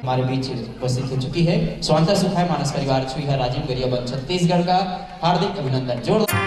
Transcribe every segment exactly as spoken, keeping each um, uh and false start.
हमारे बीच उपस्थित हो चुकी है। स्वांतः सुखाय मानस परिवार छुईहा, राजिम गरियाबंद, छत्तीसगढ़ का हार्दिक अभिनंदन। जोरदार।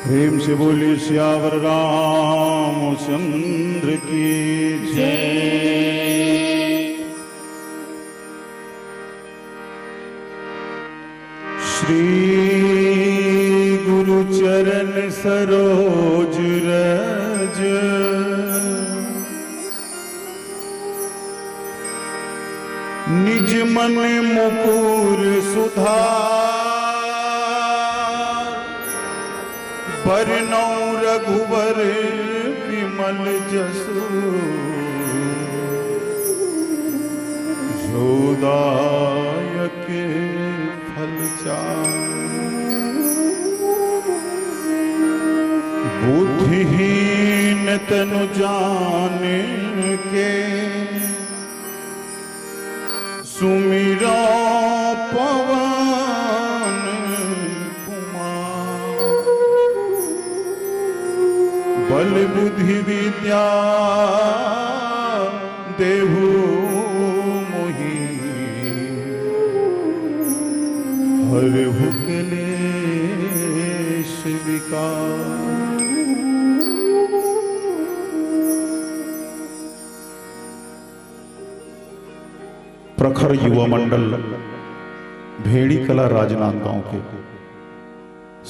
प्रेम से बोलिए सियावर रामचंद्र की जय। श्री गुरु चरण सरोज रज, निज मन मुकुर सुधार। बरनउँ रघुबर विमल जसु, जो दायक फल चार। बुद्धिहीन तनु जान के, सुमिरौं पवन कुमार। बल बुद्धि विद्या देहु मोहि, हरहु कलेश विकार। प्रखर युवा मंडल भेड़ी कला राजनांदगांव के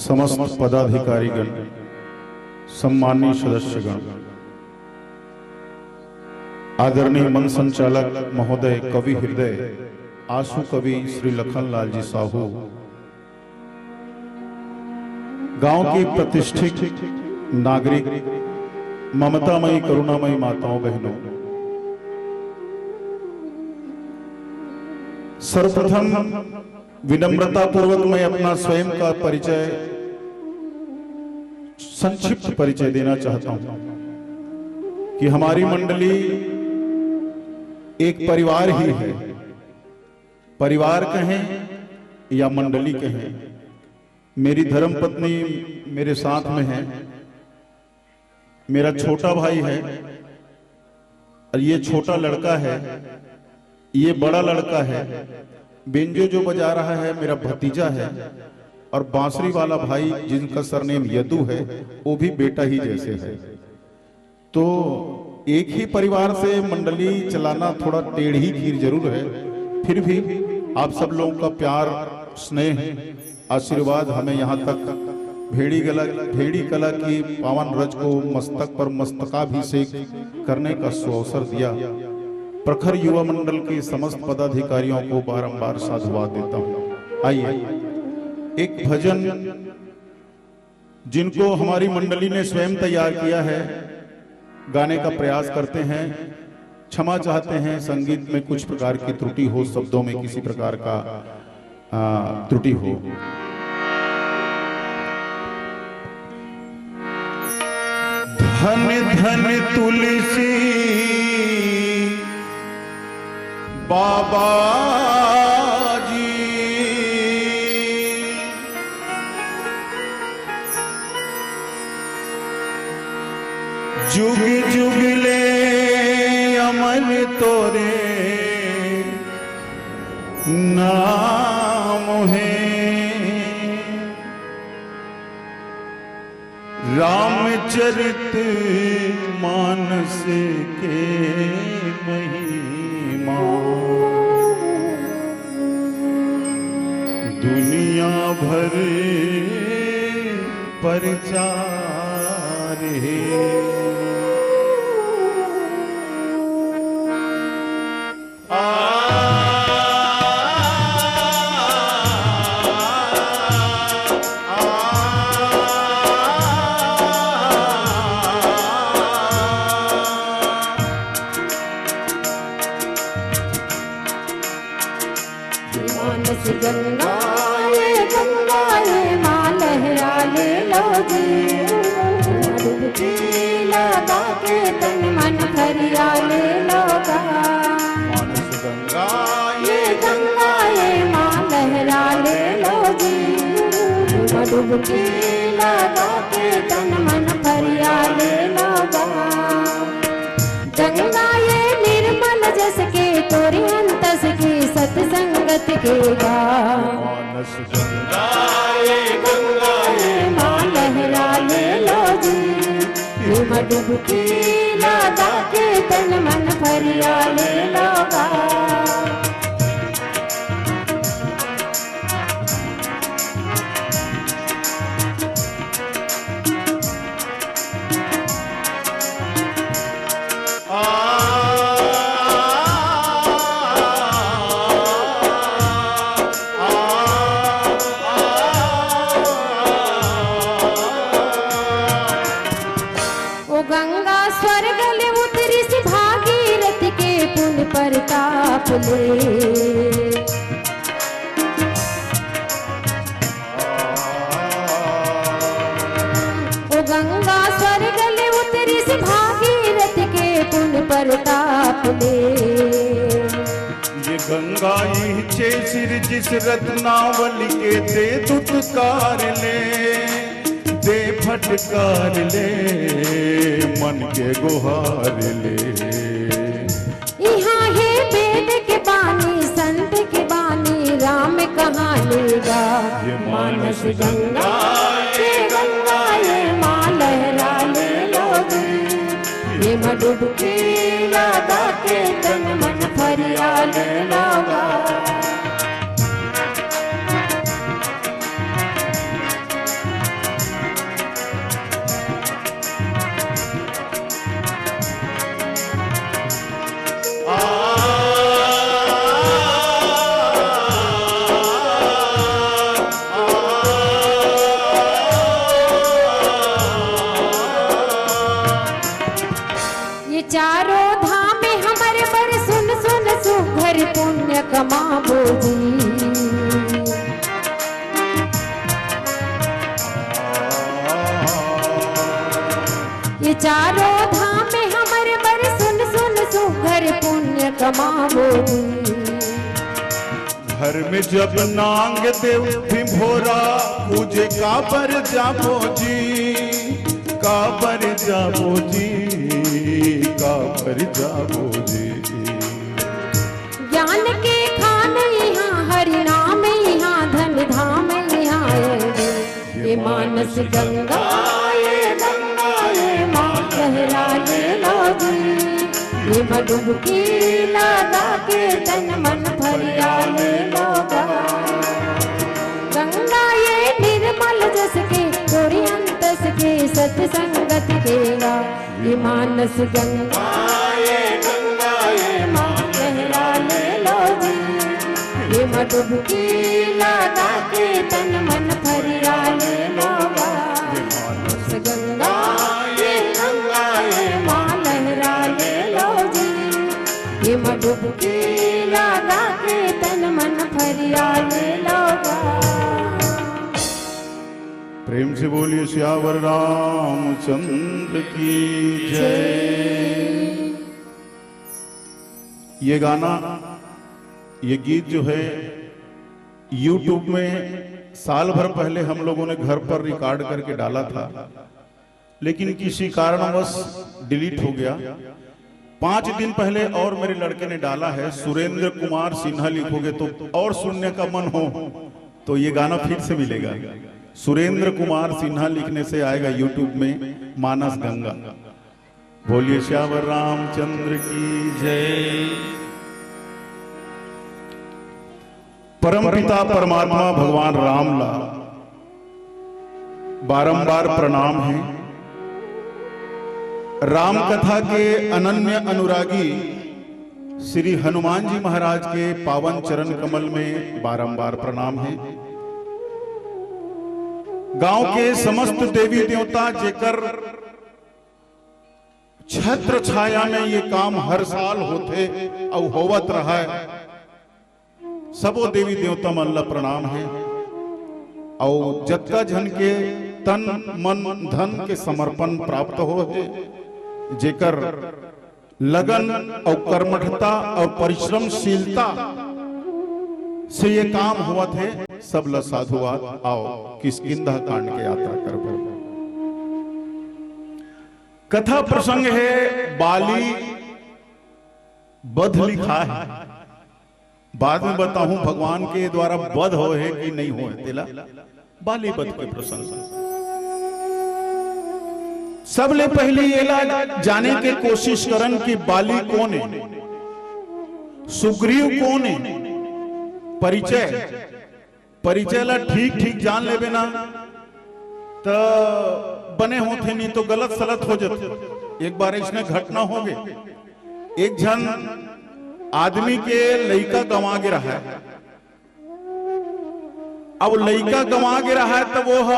समस्त पदाधिकारीगण, सम्माननीय सदस्यगण, आदरणीय मंच संचालक महोदय, कवि हृदय, आशु कवि श्री लखनलाल जी साहू, गांव की प्रतिष्ठित नागरिक, ममतामयी, करुणामयी माताओं, बहनों, सर्वप्रथम विनम्रता पूर्वक मैं अपना स्वयं का परिचय, संक्षिप्त परिचय देना चाहता हूं कि हमारी मंडली एक परिवार ही है। परिवार कहें या मंडली कहें, मेरी धर्मपत्नी मेरे साथ में है, मेरा छोटा भाई है और ये छोटा लड़का है, ये बड़ा लड़का है। बेंजो जो बजा रहा है मेरा भतीजा है और बांसुरी वाला भाई जिनका सरनेम यदु है, वो भी बेटा ही जैसे है। तो एक ही परिवार से मंडली चलाना थोड़ा टेढ़ी खीर जरूर है, फिर भी आप सब लोगों का प्यार, स्नेह, आशीर्वाद हमें यहाँ तक भेड़ी कला, भेड़ी कला की पावन रज को मस्तक पर मस्तकाभिषेक करने का सुअवसर दिया। प्रखर युवा मंडल के समस्त पदाधिकारियों को बारंबार साधुवाद देता हूँ। आइए, एक भजन जिनको हमारी मंडली ने स्वयं तैयार किया है, गाने का प्रयास करते हैं। क्षमा चाहते हैं, संगीत में कुछ प्रकार की त्रुटि हो, शब्दों में किसी प्रकार का, आ, त्रुटि हो। धन धन तुलसी बाबा जी, जुग जुग ले अमर तोरे नाम है। रामचरित मानस के महिमा दुनिया भर प्रचार है। मानस गंगा ये, गंगा ये, माँ लहरा ले लो जी। डुबकी लगा के तन मन फरिया ले लो गा। मानस गंगा ये, गंगा ये, माँ लहरा ले लो जी। डुबकी लगा के तन मन फरिया ले लो गा। गंगा ये निर्मल जस के, तोरे अंतस के सत्संगत के गा। मानस गंगा ये, गंगा ये, माँ लहरा ले लो जी। हिम डुबकी लगा के तन मन फरिया ले लो गा। ओ गंगा स्वर्ग ले उतरिस भागीरथ के पुन परताप ले। ओ गंगा स्वर्ग ले उतरिस भागीरथ के पुन परताप ले। ये गंगा इहचे सिरजिस रत्नावली के दे दुत्कार ले, दे फटकार ले, मन के गुहार ले। इहाँ हे वेद के बानी, संत के बानी, राम कहानी गा। ये मानस गंगा, ये गंगा, ये माँ लहरा ले लो जी। ये माँ डुबकी लगा के तन मन फरिया ले लो गा। ये चारों धाम में हमर बर सुन सुन सुघर पुण्य कमाबो जी। ये चारों धाम में हमर बर सुन सुन सुघर पुण्य कमाबो जी। घर में जब नांग देव भिंभोरा पूजे काबर जाबो जी, काबर जाबो जी, काबर जाबो जी। ज्ञान के खान इहाँ, हरि नाम इहाँ, धन धाम इहाँ। ये मानस गंगा, ये गंगा, ये माँ लहरा ले लो जी। ये माँ डुबकी लगा के तन मन फरिया ले लो गा। गंगा ये निर्मल जस के, तोर सत्संगत केला, ये मानस गंगा, ये गंगा, ये माँ लहरा ले लो जी। ये माँ डुबकी लगा के तन मन फरिया ले लो गा। ये मानस गंगा, ये गंगा, ये माँ लहरा ले लो जी। ये माँ डुबकी लगा के तन मन फरिया ले लो गा। प्रेम से बोलिए सियावर रामचंद्र की जय। ये गाना, ये गीत जो है, YouTube में साल भर पहले हम लोगों ने घर पर रिकॉर्ड करके डाला था, लेकिन किसी कारणवश डिलीट हो गया। पांच दिन पहले और मेरे लड़के ने डाला है, सुरेंद्र कुमार सिन्हा लिखोगे तो और सुनने का मन हो तो ये गाना फिर से मिलेगा। सुरेंद्र कुमार सिन्हा लिखने से आएगा YouTube में मानस गंगा। बोलिए सियावर रामचंद्र की जय। परमपिता परमात्मा भगवान राम ला बारंबार प्रणाम है। राम कथा के अनन्य अनुरागी श्री हनुमान जी महाराज के पावन चरण कमल में बारंबार प्रणाम है। गांव के समस्त देवी देवता जेकर छत्र छाया में ये काम हर साल होथे अउ होवत रहय, सबो देवी देवता मन ला प्रणाम है। अउ जतका झन के तन मन धन के समर्पण प्राप्त हो है, जेकर लगन अउ कर्मठता अउ परिश्रमशीलता से ये काम होवत है, सब ला साधुवाद। आओ किष्किंधा कांड के यात्रा करबो। कथा प्रसंग है बाली बध लिखा है, बाद में बताहूं भगवान के द्वारा बध होय है कि नहीं होय है, तेला बाली बध के प्रसंग। सबले पहले एला जाने के कोशिश करन कि बाली कोन है, सुग्रीव कोन है। परिचय, परिचय ला ठीक ठीक जान लेबे ना, त बने होथे, नहीं तो गलत सलत हो जथे। एक बार इसने घटना हो गए, एक झन आदमी के लइका गंवा गे रहा है। अब लइका गंवा गे रहा है, तो वो ह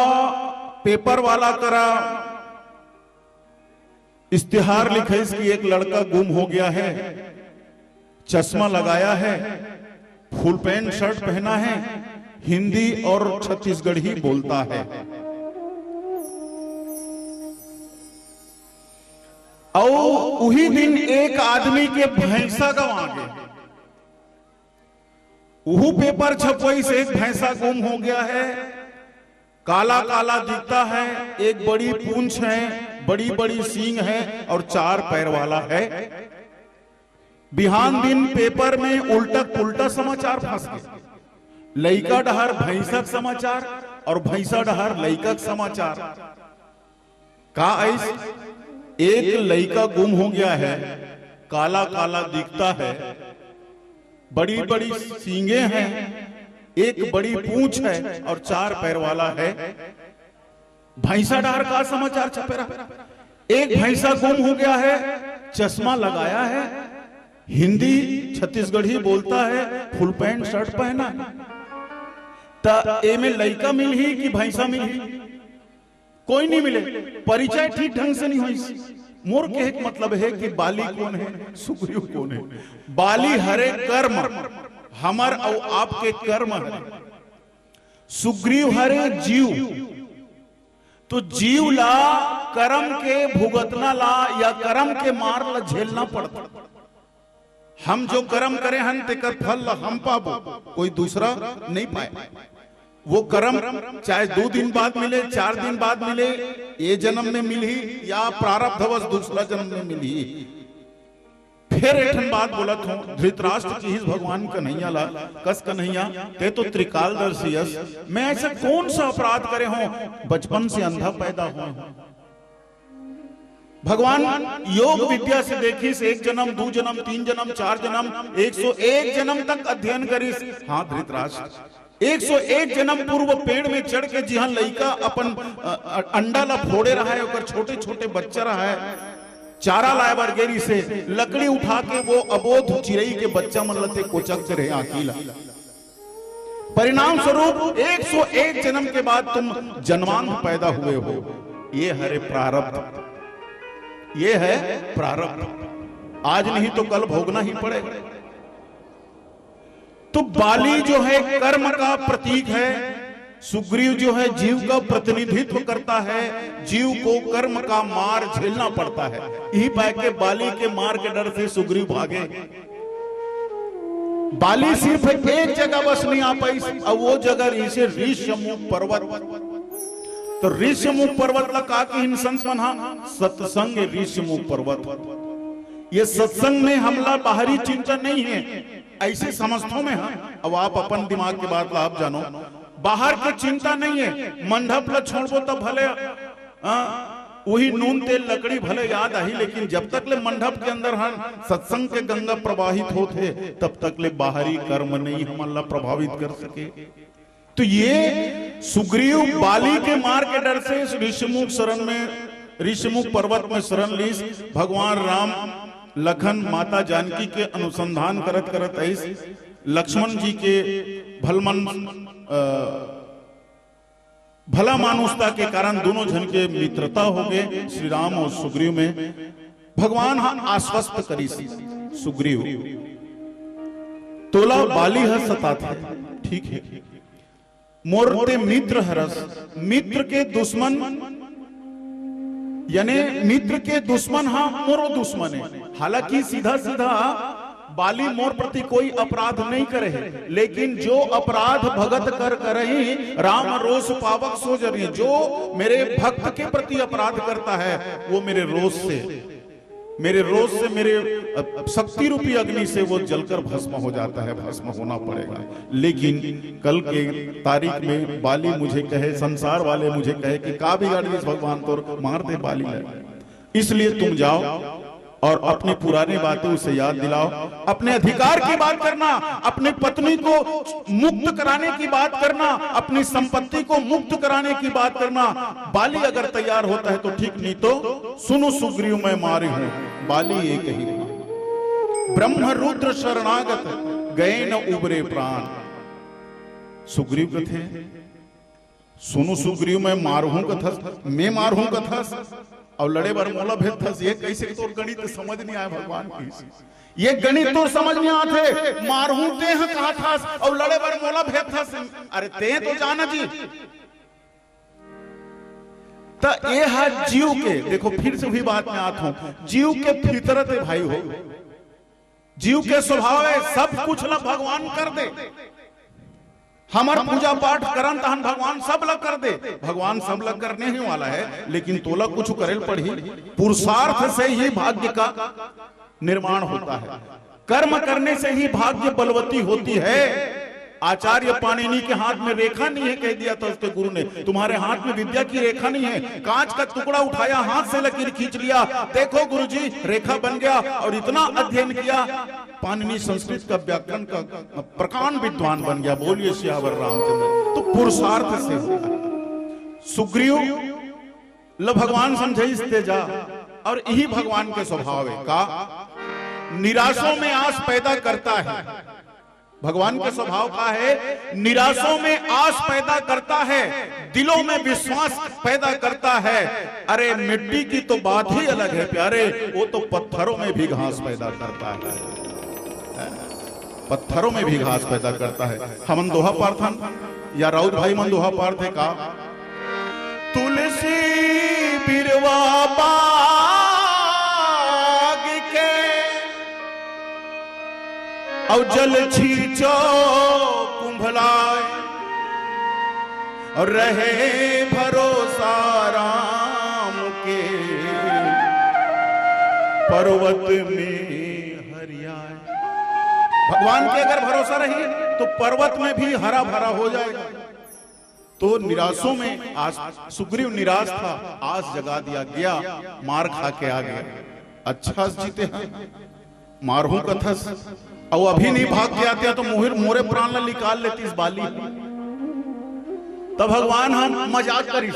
पेपर वाला करा इश्तिहार लिखाइस कि एक लड़का गुम हो गया है, चश्मा लगाया है, फुल पैंट शर्ट पहना है, हिंदी और छत्तीसगढ़ी बोलता है। अउ उही दिन एक आदमी के भैंसा गंवा गे। उहू पेपर छपवाइस, एक भैंसा गुम हो गया है, काला काला दिखता है, एक बड़ी पूंछ है, बड़ी बड़ी सींग है और चार पैर वाला है। बिहान दिन पेपर में उल्टा पुल्टा समाचार फंस गए। लइका डहर भैंसा के समाचार और भैंसा डहर लइका के समाचार। का आइस? एक लइका गुम हो गया है, काला काला दिखता है, बड़ी बड़ी सींगे हैं, एक बड़ी पूंछ है और चार पैर वाला है। भैंसा डहर का समाचार छपे रहा? एक भैंसा गुम हो गया है, चश्मा लगाया है, हिंदी छत्तीसगढ़ी बोलता है, फुल पैंट शर्ट पहना है। त एमे लइका मिलही कि भैंसा मिलही? कोई नहीं मिले। परिचय ठीक ढंग से नहीं होइस। मोर कहे के मतलब है कि बाली कोन है, सुग्रीव कोन है। बाली हरे कर्म, हमर अउ आपके कर्म हरे। सुग्रीव हरे जीव। तो जीव ला कर्म के भुगतना ला या कर्म के मार ला झेलना पड़ता। हम जो कर्म करे हन, तेकर फल ला हम पाबो, कोई दूसरा नहीं पाए। वो कर्म चाहे दो दिन बाद मिले, चार दिन बाद मिले, ये जन्म में मिलही या प्रारब्धवश दूसरा जन्म में मिलही। फिर एक ठन बात बोलत हूँ, धृतराष्ट्र किहिस भगवान कन्हैया ला, कस कन्हैया, ते तो त्रिकालदर्शी अस, मैं ऐसा कौन सा अपराध करे हूँ, बचपन से अंधा पैदा हुआ हूँ। भगवान योग विद्या से देखिस, एक जन्म, दू जन्म, तीन जन्म, चार जन्म, एक सौ एक जन्म तक अध्ययन करिस। हाँ धृतराष्ट्र, एक सौ एक जन्म पूर्व पेड़ में चढ़ के जिहां लइका अपन, अ, अ, अंडा ला फोड़े रहा है, ओकर छोटे छोटे बच्चा रहा है, चारा लाए बर गेरी से लकड़ी उठा के वो अबोध चिरई के बच्चा मन लते कोचक रहे आंखी ला। परिणाम स्वरूप एक सौ एक जन्म के बाद तुम जन्मांध पैदा हुए हो। ये हरे प्रारब्ध, ये है प्रारब्ध। आज नहीं तो कल भोगना ही पड़ेगा। तो बाली जो है कर्म का प्रतीक है, सुग्रीव जो है जीव का प्रतिनिधित्व करता है। जीव को कर्म का मार झेलना पड़ता है। यही पाए के बाली के मार के डर से सुग्रीव भागे। बाली सिर्फ एक जगह बस नहीं आ पाई, अब वो जगह रहिसे ऋष्यमूक पर्वत। तो ऋष्यमूक पर्वत ला का किहिन संत मन हा? सत्संग ऋष्यमूक पर्वत। ये सत्संग में हमला बाहरी चिंता नहीं है, ऐसे समझथो में हा। अब आप अपन दिमाग के बात ला आप जानो, बाहर के चिंता नहीं है। मंडप ला छोड़बो तब भले, हाँ, वही नून तेल लकड़ी भले याद आही, लेकिन जब तक ले मंडप के अंदर हम सत्संग के गंगा प्रवाहित होत हे, तब तक ले बाहरी कर्म नहीं हमन ला प्रभावित कर सके। तो ये सुग्रीव बाली के मार के डर से इस ऋषिमुख शरण में, ऋषिमुख पर्वत में शरण लीस। भगवान राम, लखन, माता जानकी के अनुसंधान करत करत आइस। लक्ष्मण जी के भलमन, अ, भला मानुषता के कारण दोनों झन के मित्रता हो गए, श्री राम और सुग्रीव में। भगवान हा आश्वस्त करिस सुग्रीव, तोला बाली ह सताथे, ठीक है, मोर ते मित्र हरस, मित्र के दुश्मन, यानी मित्र के दुश्मन हा मोरो दुश्मन है। हालांकि सीधा सीधा बाली मोर प्रति कोई अपराध नहीं करे है, लेकिन जो अपराध भगत कर करही, राम रोष पावक सो जरी। जो मेरे भक्त के प्रति अपराध करता है, वो मेरे रोष से, मेरे रोष से, मेरे, अ, शक्ति रूपी अग्नि से वो जलकर भस्म हो जाता है, भस्म होना पड़ेगा। लेकिन कल के तारीख में बाली मुझे कहे, संसार वाले मुझे कहे कि का बिगाड़ दिस भगवान, तोर मार दे बाली है। इसलिए तुम जाओ और अपनी पुरानी बातें उसे याद दिलाओ। अपने अधिकार की बात करना, अपनी पत्नी को मुक्त कराने की बात करना, अपनी संपत्ति को मुक्त कराने की बात करना। बाली अगर तैयार होता है तो ठीक, नहीं तो सुनो सुग्रीव मैं मारी हूं, बाली एक ही था। ब्रह्म रुद्र शरणागत गए न उबरे प्राण। सुग्रीव कथे, सुनो सुग्रीव मैं मारहूं कथस, मैं मारहूं कथस, और लड़े बर मोला भेजथस। ये कैसे तोर गणित समझ नहीं आए भगवान की? ये गणित तोर समझ नहीं आते। मारहूं ते ह कहा थस और लड़े बर मोला भेजथस। अरे ते तो जाना जी। त ये हा जीव के, देखो फिर से वही बात में आत हूं, जीव के फितरत है भाई हो, जीव के स्वभाव है, सब कुछ ला भगवान कर दे। हमर पूजा पाठ करन तहन भगवान सब ला कर दे, भगवान सब ला करने ही वाला है, लेकिन तोला कुछ करे ल पड़ही। पुरुषार्थ से ही भाग्य का निर्माण होता है, कर्म करने से ही भाग्य बलवती होती है। आचार्य पाणिनि के हाथ में रेखा नहीं है, कह दिया था उसके गुरु ने, तुम्हारे हाथ में विद्या की रेखा नहीं है। कांच का टुकड़ा उठाया, हाथ से लकीर खींच लिया, देखो गुरुजी, रेखा बन गया। और इतना अध्ययन किया, पाणिनि संस्कृत का व्याकरण का प्रकांड विद्वान बन गया। बोलिए सियावर रामचंद्र। तो पुरुषार्थ से होता है। सुग्रीव ल भगवान समझाइस ते जा, और यही भगवान के स्वभाव है का निराशों में आस पैदा करता है। भगवान के स्वभाव का है, निराशों में आस पैदा करता है, दिलों में विश्वास पैदा करता है। अरे मिट्टी की तो बात ही अलग है प्यारे, वो तो पत्थरों में भी घास पैदा करता है, पत्थरों में भी घास पैदा करता है। हमन दोहा पारथन या राउत भाई मन दोहा पारथे का? तुलसी बिरवा बाग के, और जल छींचो कुंभलाय, और रहे भरोसा राम के, पर्वत में हरियाय। भगवान के अगर भरोसा रही तो पर्वत में भी हरा भरा हो जाएगा। तो निराशों में आस, सुग्रीव निराश था, आस जगा दिया, गया, मार खा के आ गया। अच्छा जीते हैं, मारहूं कथस, और अभी नहीं भाग के आते तो मोहिर मोरे प्राण ला निकाल लेती इस बाली। तब भगवान ह मजाक करिस,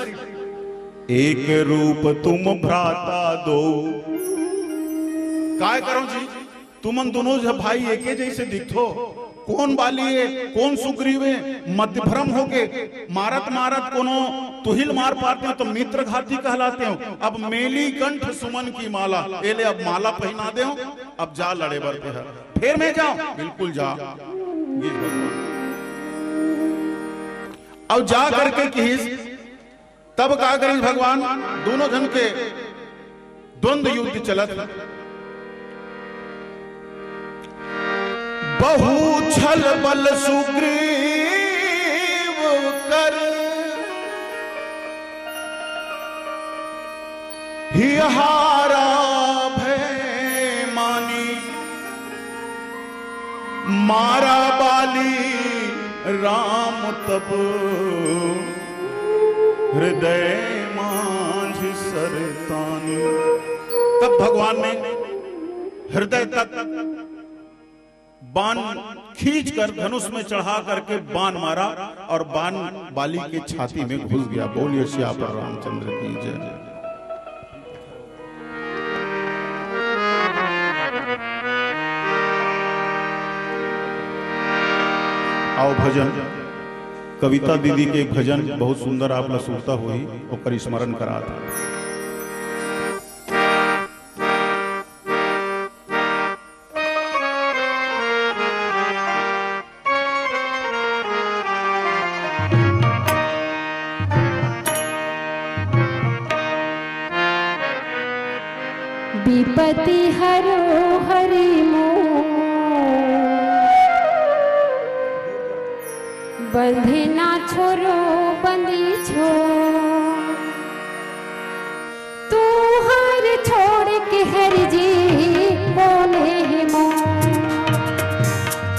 एक रूप तुम भ्राता दो। काय करो जी, तुमन दोनों जब भाई एके जैसे दिखथो, कोन बाली हे, कोन सुग्रीव हे, मतिभ्रम होके मारत मारत कोनो तुहिल मार पाते हो तो मित्रघाती कहलाते हो। अब मेली कंठ सुमन की माला, एले अब माला पहिना दे हो, अब जा लड़े बर तेहा। फेर मैं जाऊं? बिल्कुल जा। अब जा करके किहिस, तब का करिस भगवान, दोनों झन के द्वंद्व युद्ध चलत हे। बहु छल बल सुग्रीव कर हिहारा भय मानी, मारा बाली राम तब हृदय माझ सरतानी। तब भगवान ने हृदय तक बाण खींच कर धनुष में चढ़ा करके बाण मारा और बाण बाली के छाती में घुस गया। बोलिए सियावर रामचंद्र की जय। आओ भजन, कविता दीदी के एक भजन बहुत सुंदर आप ला सुरता होही, ओकर स्मरण करात हे। विपति हरो हरि मोर, बंधना छोरो बंदी छोर। तुहर छोड़ के हरि जी कोन हे मोर,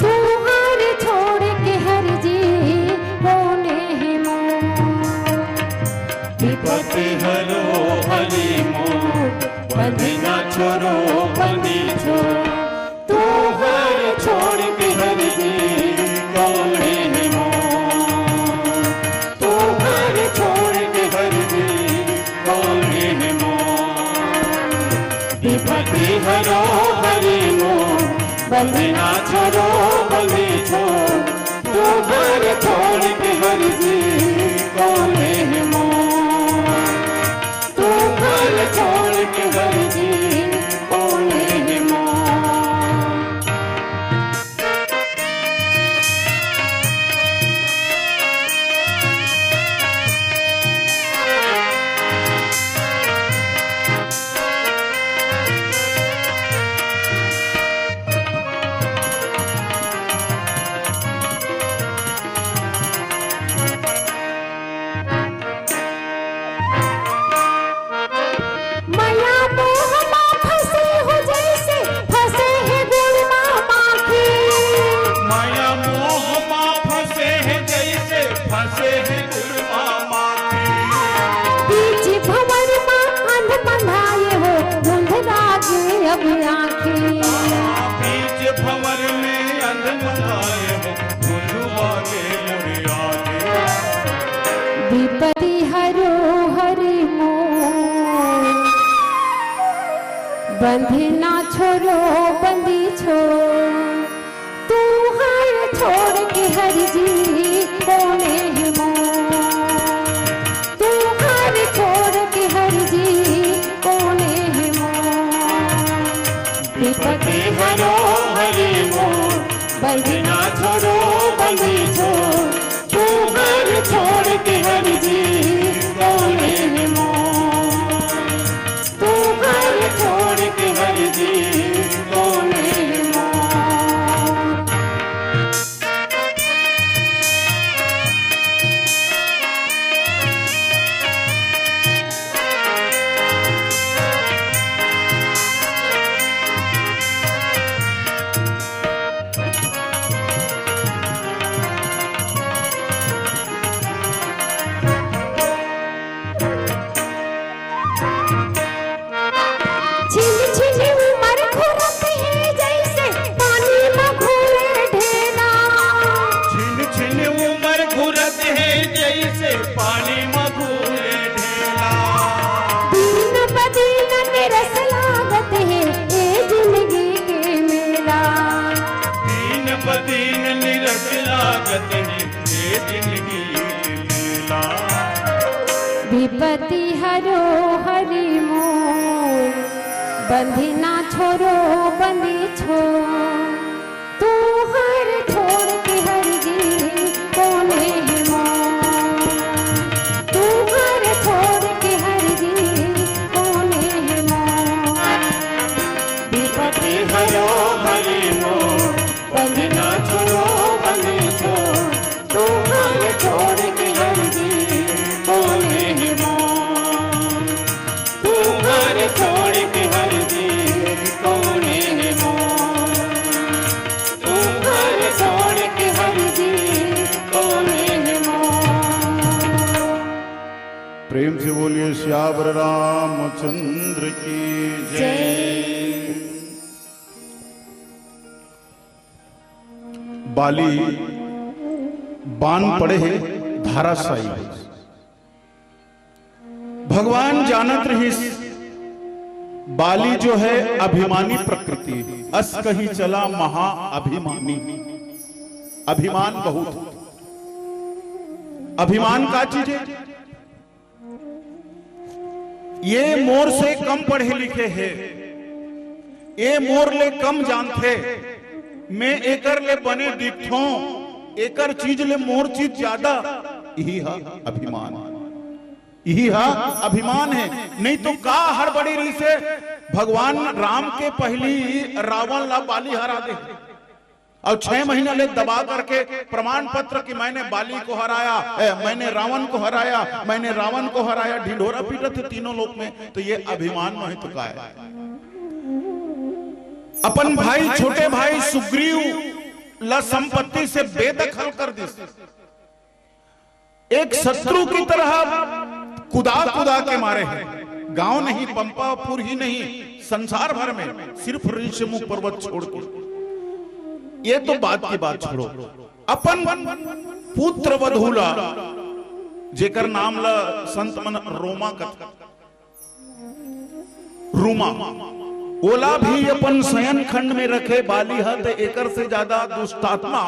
तुहर छोड़ के हरि जी कोन हे मोर। विपति हरो हरि मोर, बंधना छोरो बंदी छोर। तुहर छोड़ के हरि जी कोन हे मोर, तुहर छोड़ के हरि जी कोन हे मोर। विपति हरो हरि मोर, बंधना छोरो बंदी छोर। तुहर छोड़ के हरि जी कोन हे मोर, तुहर छोड़ के हरि जी कोन हे मोर। मया मोह मा फंसे हो जैसे फंसे हे गुड़ मा माखी। मया मोह मा फंसे हे जैसे फंसे हे गुड़ मा माखी। बीच भंवर मा अंध बंधाए हो, धुंध लागे अब आँखी। बीच भंवर में अंध बंधाए हो, धुंध लागे मोरे आँखी। विपति हरो हरि मोर, बंधना छोरो बंदी छोर। तुहर छोड़ के हरि जी कोन हे मोर, तुहर छोड़ के हरि जी कोन हे मोर। विपति हरो हरि मोर, बंधना छोरो बंदी छोर। तुहर छोड़ के हरि जी कोन हे मोर, तुहर छोड़ के हरि जी कोन हे मोर। विपत्ति हरो हरि मोर, बंधना छोरो बंदी छोर। तुहर छोड़ के हरि जी कोने हे मोर, तुहर छोड़ के हरि जी कोने हे मोर। विपत्ति हरो हरि मोर, बंधना छोरो बंदी छोर। तुहर छोड़ के हरि जी कोने हे मोर, तुहर छोड़ के हरि जी कोने हे मोर, तुहर छोड़ के हरि जी कोने हे मोर। प्रेम से बोलिए सियावर रामचंद्र की जय। जय। बाली बान पड़े हे, धाराशायी हे। भगवान जानत रहिस, बाली जो है अभिमानी प्रकृति, अस कही चला महाअभिमानी। अभिमान बहुत। अभिमान का चीज है? ये मोर से कम पढ़े लिखे हे, ये मोर ले कम जानथे, मैं एकर ले बने दिखथों, एकर चीज ले मोर चीज ज्यादा, यही हा अभिमान, यही हा अभिमान है। नहीं तो का हड़बड़ी रहिसे, भगवान राम के पहली रावण ला बाली हरा दे। अउ छह महीना ले दबा करके प्रमाण पत्र कि मैंने बाली को हराया, ए, मैंने रावण को हराया, मैंने रावण को हराया, ढिंढोरा पीटत हे तीनों लोक में, तो ये अभिमान में तो का है? अपन भाई, छोटे भाई सुग्रीव ला संपत्ति से बेदखल कर दिस। एक शत्रु की तरह कुदा कुदा के मारे हैं। गांव नहीं, पंपापुर ही नहीं, संसार भर में सिर्फ ऋषिमुख पर्वत छोड़ के। ये तो बात की बात छोड़ो, अपन पुत्र वधूला, जेकर नाम ला संत मन रोमा कथा, रूमा, ओला भी अपन शयन खंड में रखे बाली ह, त एकर से ज्यादा दुष्टात्मा,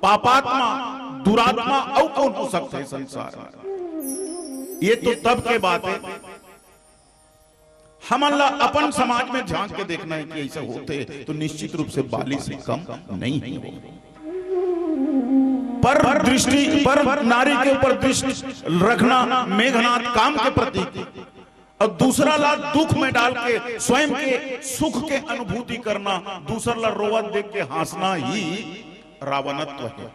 पापात्मा, दुरात्मा अउ कौन हो सकथे संसार में? ये तो तब के बात है। हमन ला अपन समाज में झांक के देखना है कि ऐसा होथे, तो निश्चित रूप से बाली से कम नहीं हो। पर दृष्टि, पर नारी के ऊपर दृष्टि रखना मेघनाथ काम के प्रतीक, और दूसरा ला दुख में डाल के स्वयं के सुख के अनुभूति करना, दूसर ला रोवत देख के हंसना ही रावणत्व है।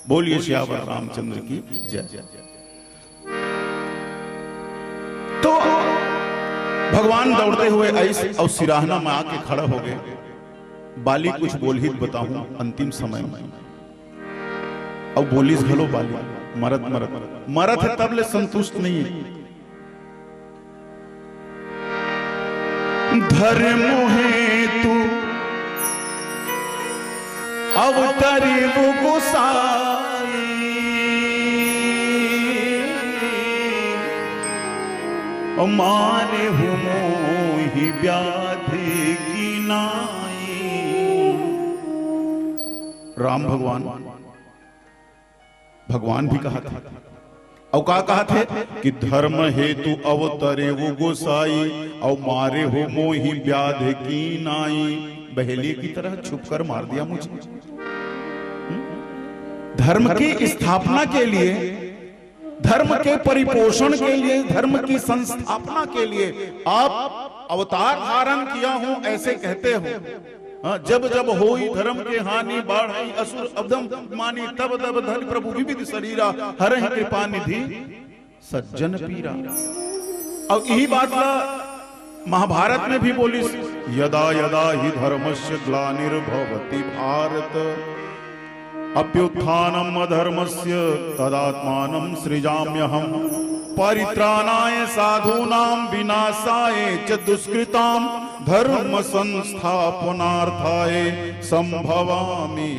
बोलिए सियावर रामचंद्र की जय। तो भगवान दौड़ते हुए आइस और सिराहना में आके खड़ा हो गए। बाली कुछ बोलही त बताहूं, अंतिम समय में अउ बोलिस घलो बाली, मरत मरत, मरत हे तब ले संतुष्ट नहीं है। धर्म हेतु अवतरी वो गोसाई, मारे हो मोहि व्याधि की नाई। राम भगवान, भगवान भी कहा था, और का कहा थे कि धर्म हेतु अवतरे वो गोसाई, और मारे हो मोहि व्याध की नाई। बहेलिए की तरह छुप कर मार दिया मुझे। हम्म? धर्म की स्थापना के लिए, धर्म के परिपोषण के लिए, धर्म की संस्थापना के लिए आप अवतार धारण किया हूं, ऐसे कहते हो। हाँ, जब जब होई धर्म के हानि, बाढ़ई असुर अधम मानी, तब तब धरि प्रभु विविध शरीरा, हरहि कृपा निधि सज्जन पीरा। अब यही बात ला महाभारत में भी बोलिस, यदा यदा ही धर्मस्य ग्लानिर्भवति भारत, अभ्युत्थानम अधर्मस्य तदात्मानम सृजाम्यहम। परित्राणाय साधूनाम विनाशाय च दुष्कृताम, धर्म संस्थापनार्थाय संभवामि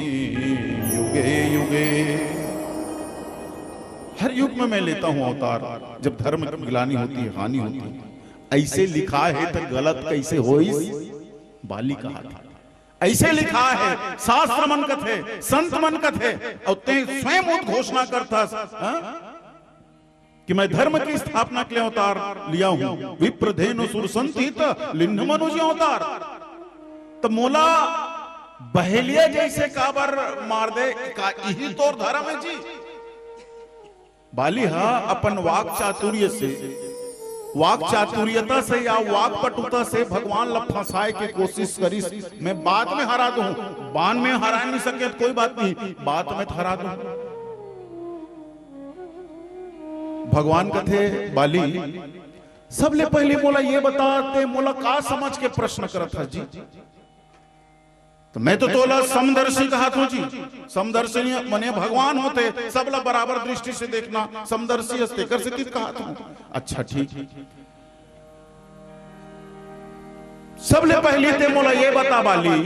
युगे युगे। हर युग में मैं लेता हूं अवतार, जब धर्म की ग्लानि होती है, हानि होती है। ऐसे लिखा है तो गलत कैसे होइस? बाली कहा था। ऐसे लिखा है, शास्त्र मन कथे, संत मन कथे, और ते स्वयं उद्घोषणा करथस, हाँ? कि मैं धर्म की स्थापना के लिए अवतार लिया हूं। विप्र धेनु सुर संत हित, लिन्ह मनुज अवतार। तो मोला बहेलिया जैसे काबर मार दे, का इही तोर धर्म है जी? बाली हा अपन वाक चातुर्य से, वाक चातुर्यता से या वाक पटुता से भगवान ला फंसाए के कोशिश करिस। मैं बाद में हरा दूं, बाद में हरा नहीं सके तो कोई बात नहीं, बाद में हरा दूं। भगवान कथे, बाली, सबले पहले मोला ये बता, ते मोला का समझ के प्रश्न करत हस जी? तो मैं तो तोला समदर्शी कहात हूं जी। समदर्शी मने भगवान होथे, सबला बराबर दृष्टि से देखना, समदर्शी हस तेकर सेती कहात हूं। अच्छा, ठीक। सबले पहली ते मोला ये बता, बाली,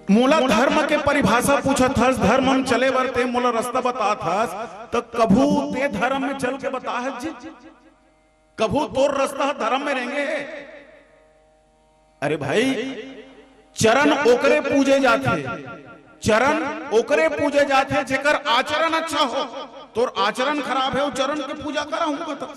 मोला धर्म के परिभाषा पूछत हस, धर्म म चले बर ते मोला रास्ता बतात हस, त कभू ते धर्म में चल के बता हस जी? कभू तोर रास्ता धर्म में रेंगे? अरे भाई, चरण ओकरे पूजे जाथे, चरण ओकरे पूजे जाथे जेकर आचरण अच्छा हो। तोर आचरण खराब है, वो चरण के पूजा करा हूं बता।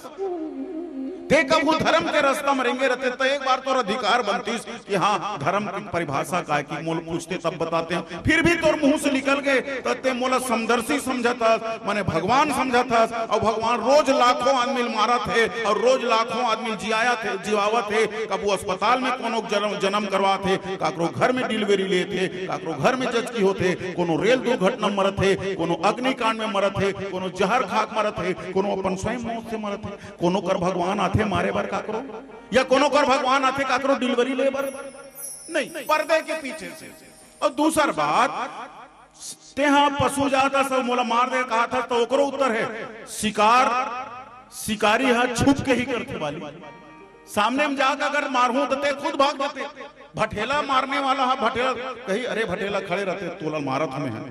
ते कभू धर्म के रास्ता में रेंगे रहते तो एक बार तोर अधिकार बनतीस कि हाँ, धर्म की परिभाषा का है कि मोला पूछते तब बताते हैं। फिर भी तोर मुंह से निकल गए तो ते मोला समदर्शी समझत हस, माने भगवान समझत हस, और भगवान रोज लाखों आदमी ल मारत हे और रोज लाखों आदमी ल जियावत हे, जिवावत हे। कभू अस्पताल में कोनो जन्म, जन्म करवात हे, काकरो घर में डिलीवरी लेत हे, काकरो घर में जचकी होत हे, कोनो रेल दुर्घटना मरत हे, कोनो अग्निकांड में मरत हे, कोनो जहर खाक मरत हे, कोनो अपन स्वयं मौत से मरत हे। कोनो कर भगवान आथे मारे बर काकरो, या कोनो कर भगवान आथे काकरो डिलीवरी ले बर? नहीं, पर्दे के पीछे से। और दूसर बात, तेहा पशु जात हस, मोला मार दे कहात हस, तो ओकरो उत्तर है, शिकार, शिकारी हा छुप के ही करथे बाली। सामने में जाके अगर मारहूं तो ते खुद भाग जाते। भठेला मारने वाला हा, भठेला कही, अरे भठेला खड़े रहते, तोला मारत हमें है।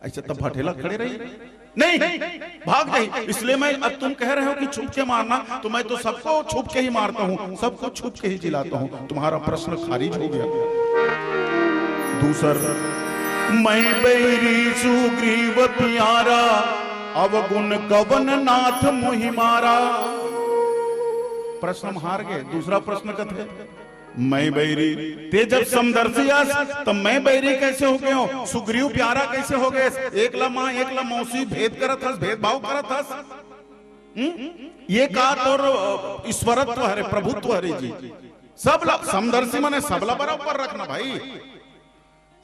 ऐसे तब भठेला खड़े रही? नहीं, भाग जाही। इसलिए मैं, अब तुम कह रहे हो कि छुप के मारना, तो मैं तो सबको छुप के ही मारता हूँ, सबको छुप के ही जिलाता हूँ। तुम्हारा प्रश्न खारिज हो गया। दूसर, मैं बैरी सुग्रीव प्यारा, अवगुण कवन नाथ मोहि मारा। प्रश्न हम हार गए। दूसरा प्रश्न कथे, मैं बैरी, ते जब समदर्शी अस, तो मैं बैरी कैसे हो गयो? सुग्रीव प्यारा कैसे हो गए? एक ला माँ, एक ला मौसी, भेद करत हस, भेदभाव करत हस। हम्म? ये का तोर, अ, ईश्वरत्व हरे, प्रभुत्व हरे जी? सब ला, समदर्शी मने सबला बराबर रखना भाई।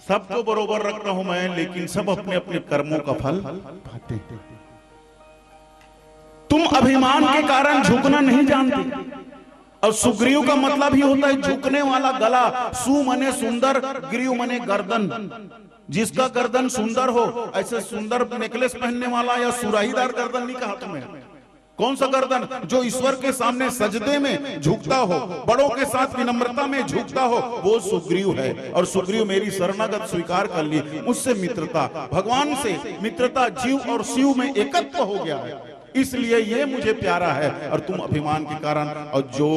सबको बरोबर रखता हूं मैं, लेकिन सब अपने अपने कर्मों का फल पाते हैं। तुम अभिमान के कारण झुकना नहीं जानते। और सुग्रीव का मतलब ही होता है झुकने वाला गला। सु मने सुंदर, ग्रीव मने गर्दन। जिसका गर्दन सुंदर हो, ऐसे सुंदर नेकलेस पहनने वाला या सुराहीदार गर्दन नहीं कहा तुम्हें। कौन सा गर्दन? जो ईश्वर के सामने सजदे में झुकता हो, बड़ों के साथ विनम्रता में झुकता हो, वो सुग्रीव है। और सुग्रीव मेरी शरणागत स्वीकार कर ली, मुझसे मित्रता, भगवान से मित्रता, जीव और शिव में एकत्व हो गया है, इसलिए ये मुझे प्यारा है। और तुम अभिमान के कारण, और जो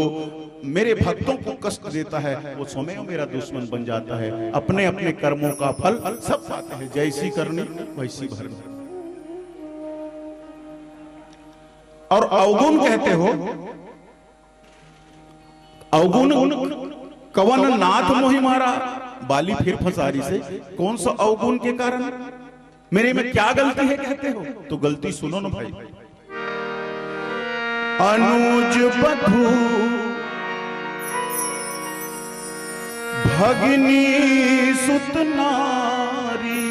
मेरे भक्तों को कष्ट देता है, वो स्वयं मेरा दुश्मन बन जाता है। अपने अपने कर्मों का फल सब पाते हैं, जैसी करनी वैसी भरनी। और अवगुण कहते हो, अवगुण कवन नाथ मोहि मारा। बाली फिर फंसा रहिसे, कौन सा अवगुण के कारण, मेरे में क्या गलती है कहते हो? तो गलती सुनो ना भाई। अनुज बधु भगिनी सुत नारी,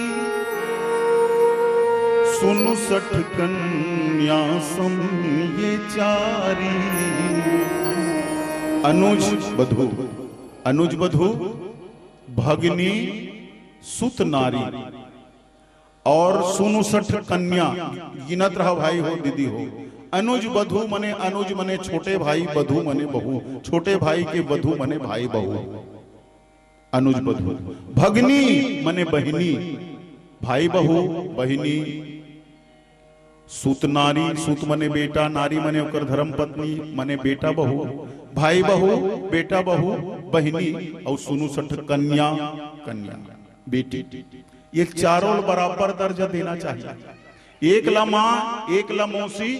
सुनु सठ कन्या सम ये चारी। अनुज बधु, अनुज बधु, भगिनी सुत नारी, और सुनु सठ कन्या, गिनत रहा भाई हो, दीदी हो। अनुज बधु मने, अनुज मने छोटे भाई, बधु मने बहू, छोटे भाई के बधु मने भाई बहू। अनुज बधु, भगनी मने बहिनी, भाई बहू, बहिनी, सुत नारी, सुत मने बेटा, नारी मने ओकर धर्म पत्नी, मने बेटा बहू, भाई बहू, बेटा बहू, बहिनी, और सुनु सठ कन्या, कन्या, बेटी। ये चारों ल बराबर दर्जा देना चाहिए। एक ला माँ, एक ला मौसी,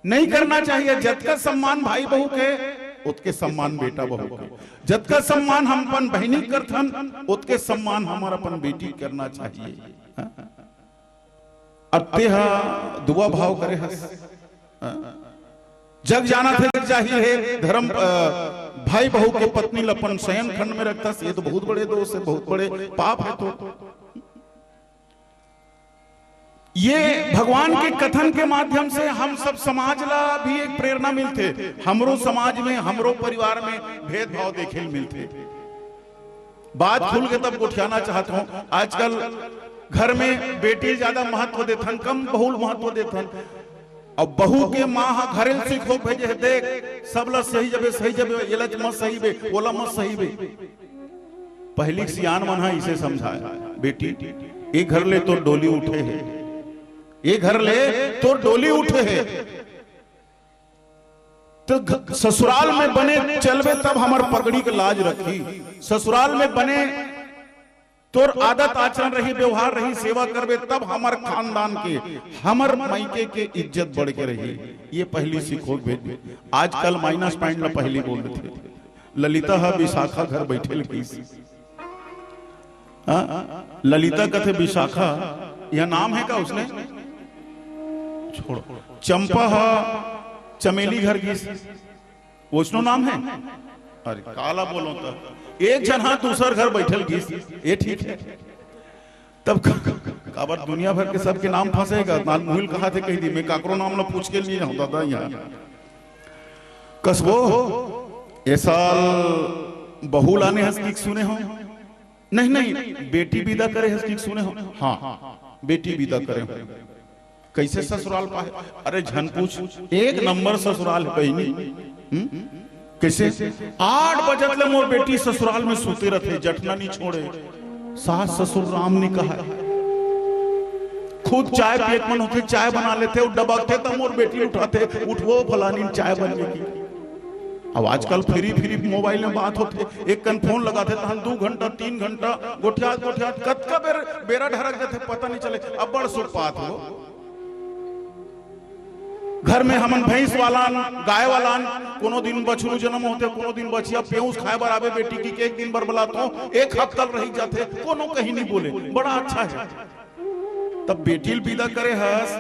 नहीं करना चाहिए। जतका सम्मान भाई बहू के, ओतके सम्मान बेटा बहू के। जतका सम्मान हम अपन बहिनी करथन, ओतके सम्मान हमर अपन बेटी करना चाहिए। हाँ? अब तेहा दुआ भाव करे हस। हाँ? जग जानत हे, जग जाहिर हे, धर्म, अ, भाई बहू के पत्नी ल अपन शयन खंड में रखथस, ये तो बहुत बड़े दोष हे, बहुत बड़े पाप हे। तो ये भगवान के कथन के माध्यम से हम सब समाज ला भी एक प्रेरणा मिलथे। हमरो समाज में, हमरो परिवार में भेदभाव देखे ल मिलथे। बात खुल के तब गोठियाना चाहत हूँ। आजकल घर में बेटी ज्यादा महत्व देथन, कम बहू ल महत्व देथन। अब बहू के माँ ह घरे ल सिखो भेजे हे, देख, सब ला सही जबे, सही जबे, एला मत सही बे, ओला मत सही बे। पहिली के सियान मन ह इसे समझाय, "बेटी, ए घर ले तोर डोली उठे हे, ए घर ले तोर डोली उठे हे, तो घ-, ससुराल में बने चलबे तब हमर पगड़ी के लाज रखी, ससुराल में बने तोर आदत आचरण रही, व्यवहार रही, सेवा करबे तब हमर खानदान के, हमर मायके के इज्जत बढ़ के रही।" ये पहिली सिखो भेज। आजकल माइनस पॉइंट ला पहिली बोल देथे। ललिता ह विशाखा घर बैठे ल गिस। हाँ? ललिता कथे विशाखा, यह नाम है का उसने? छोड़ो। चंपा ह चमेली घर गिस। वैष्णो नाम है? अरे काला बोलो तो। एक झन हा दूसर घर बैठे ल गिस, ये ठीक है। तब क-, क-, काबर दुनिया भर के सबके नाम फंसेगा? नाल मुहिल कहा थे कह दी, मैं काकरो नाम ला पूछ के नहीं जाऊं दादा यहाँ। कसबो, ए साल बहू लाने हस कि सुने हो? नहीं, नहीं, बेटी विदा करे हस कि सुने हो? हाँ, बेटी विदा करे हो। कैसे ससुराल पाहे? अरे झन पूछ, एक नंबर ससुराल है बहिनी। हम्म? कैसे? आठ बजत ले मोर बेटी ससुराल में सूते रथे, जठना नहीं छोड़े। सास ससुर राम नहीं कहा। खुद चाय पिए के मन होथे, चाय बना लेथे, अउ डबकथे त मोर बेटी उठाथे, "उठवो फलानी, चाय बन गे।" अब आजकल फ्री फ्री मोबाइल में बात होथे, एक कन फोन लगाथे तहन दू घंटा तीन घंटा गोठियात गोठियात कतका बेर बेरा ढरक जाथे पता नहीं चले। अब बड़ सुख पात हो। घर में हमन भैंस वालान, गाय वालान, कोनो दिन बछरू जन्म होथे, कोनो दिन बछिया पेऊस खाए बर आबे बेटी की, एक दिन बर बलात हो, एक हफ्ता रही जाथे, कोनो कहीं नहीं बोले, बड़ा अच्छा है। तब बेटी ल विदा करे हस,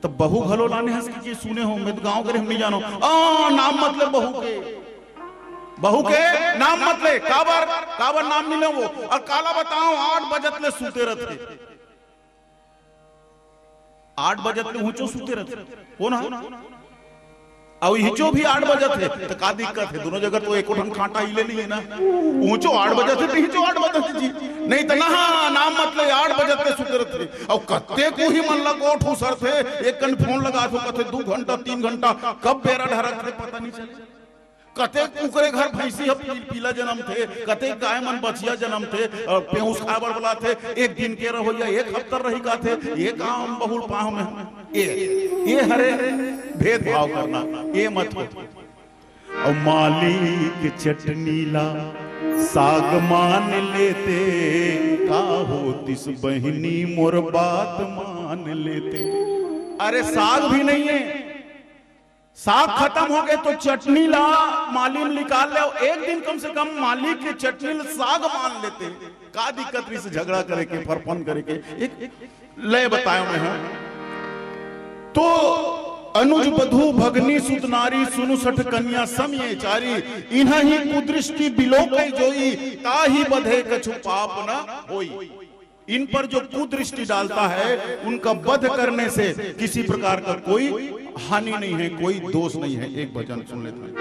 तब बहू घलो लाने हस कि, कि सुने हो, मैं तो गांव करे हम नहीं जानो। आ, नाम मत ले बहू के, बहू के नाम मत ले, काबर, काबर नाम नहीं ले वो। और काला बताओ, आठ बजत ले सूते रहते, आठ बजत ले हुचो सूते रहते। कौन है? अउ हिचो भी आठ बजत हे, त का दिक्कत हे? दोनों जगह तो एको ठन खांटा हिले नहीं है ना। ऊंचो आठ बजत हे, त हिचो आठ बजत हे जी। नहीं त ना, नाम मत ले, आठ बजत ले सुतरत हे। अउ कते कोही मन ला गोठ उसरथे, एक कन फोन लगा दो, कथे दू घंटा, तीन घंटा, कब बेरा ढरक हे, पता नहीं चले। कते कुकरे घर भैंसी ह पी-, पीला जन्म थे, कते गाय मन बछिया जन्म थे, अ, पेऊस खाए बर बलाथे, एक दिन के रहो या एक हफ्ता रही काथे, ये काम बहुल पाह में। ए, ए हरे भेदभाव करना, ए मत हो। अउ माली के चटनी ला साग मान लेते, का होतिस बहिनी मोर बात मान लेते। अरे साग भी नहीं है, साग खत्म हो गए तो चटनी ला माली म निकाल ले, अउ एक दिन कम से कम माली के चटनी ला साग मान लेते। का दिक्कत रहिस झगड़ा करे के, फरफन करे के? एक लय बतायो मैं हूँ। तो अनुज बधू भगनी सुत नारी, सुनु सठ कन्या सम ये चारी, इन्हहि कुदृष्टि बिलोकै जोई, ताहि बधे कछु पाप न होई। इन पर जो कुदृष्टि डालता है, उनका वध करने से किसी प्रकार का कोई हानि नहीं है, कोई दोष नहीं है। एक भजन सुन लेते हैं।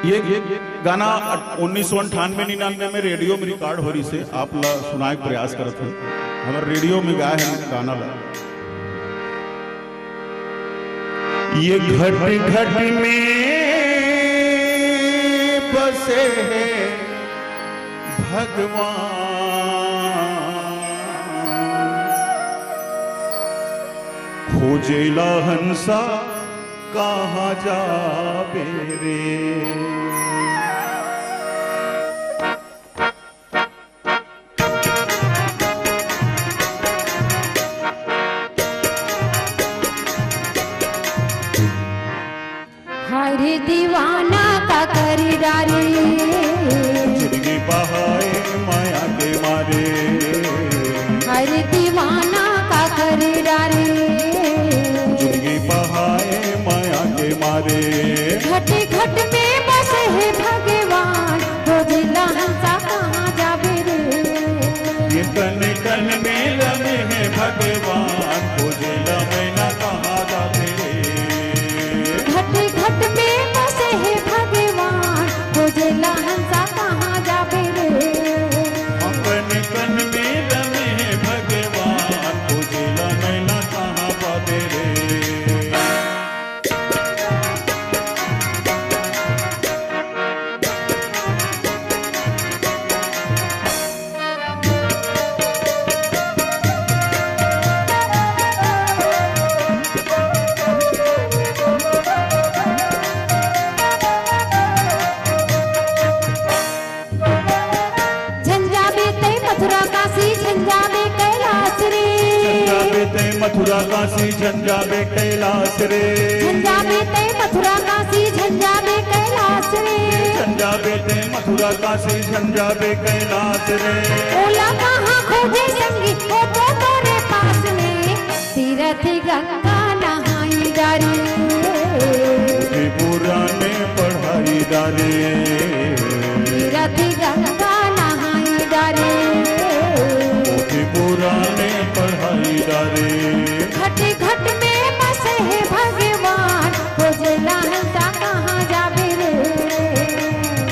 ये, ये गाना उन्नीस सौ अंठानवे निन्यानवे में रेडियो में रिकॉर्ड हो रहिस हे, आप ला सुनाए के प्रयास करत हूँ। हमर रेडियो में गाए हैं गाना ला। ये घट घट में बसे हैं भगवान, खोजेला हंसा कहाँ जाबे रे। मथुरा काशी झंझा बे कैलाश रे। झंझा बे ते मथुरा काशी झंझा बे कैलाश रे। झंझा बे ते मथुरा काशी झंझा बे कैलाश रे। ओला कहाँ खोजे संगी, वो तो तोरे पास में। तीरथ गंगा नहाई डारे। त्रिपुरा में पढ़ाई डारे। तीरथ गंगा नहाई डारे। त्रिपुरा में पढ़ाई डारे। घट घट में बसे हे भगवान, खोजला हंसा कहाँ जाबे रे।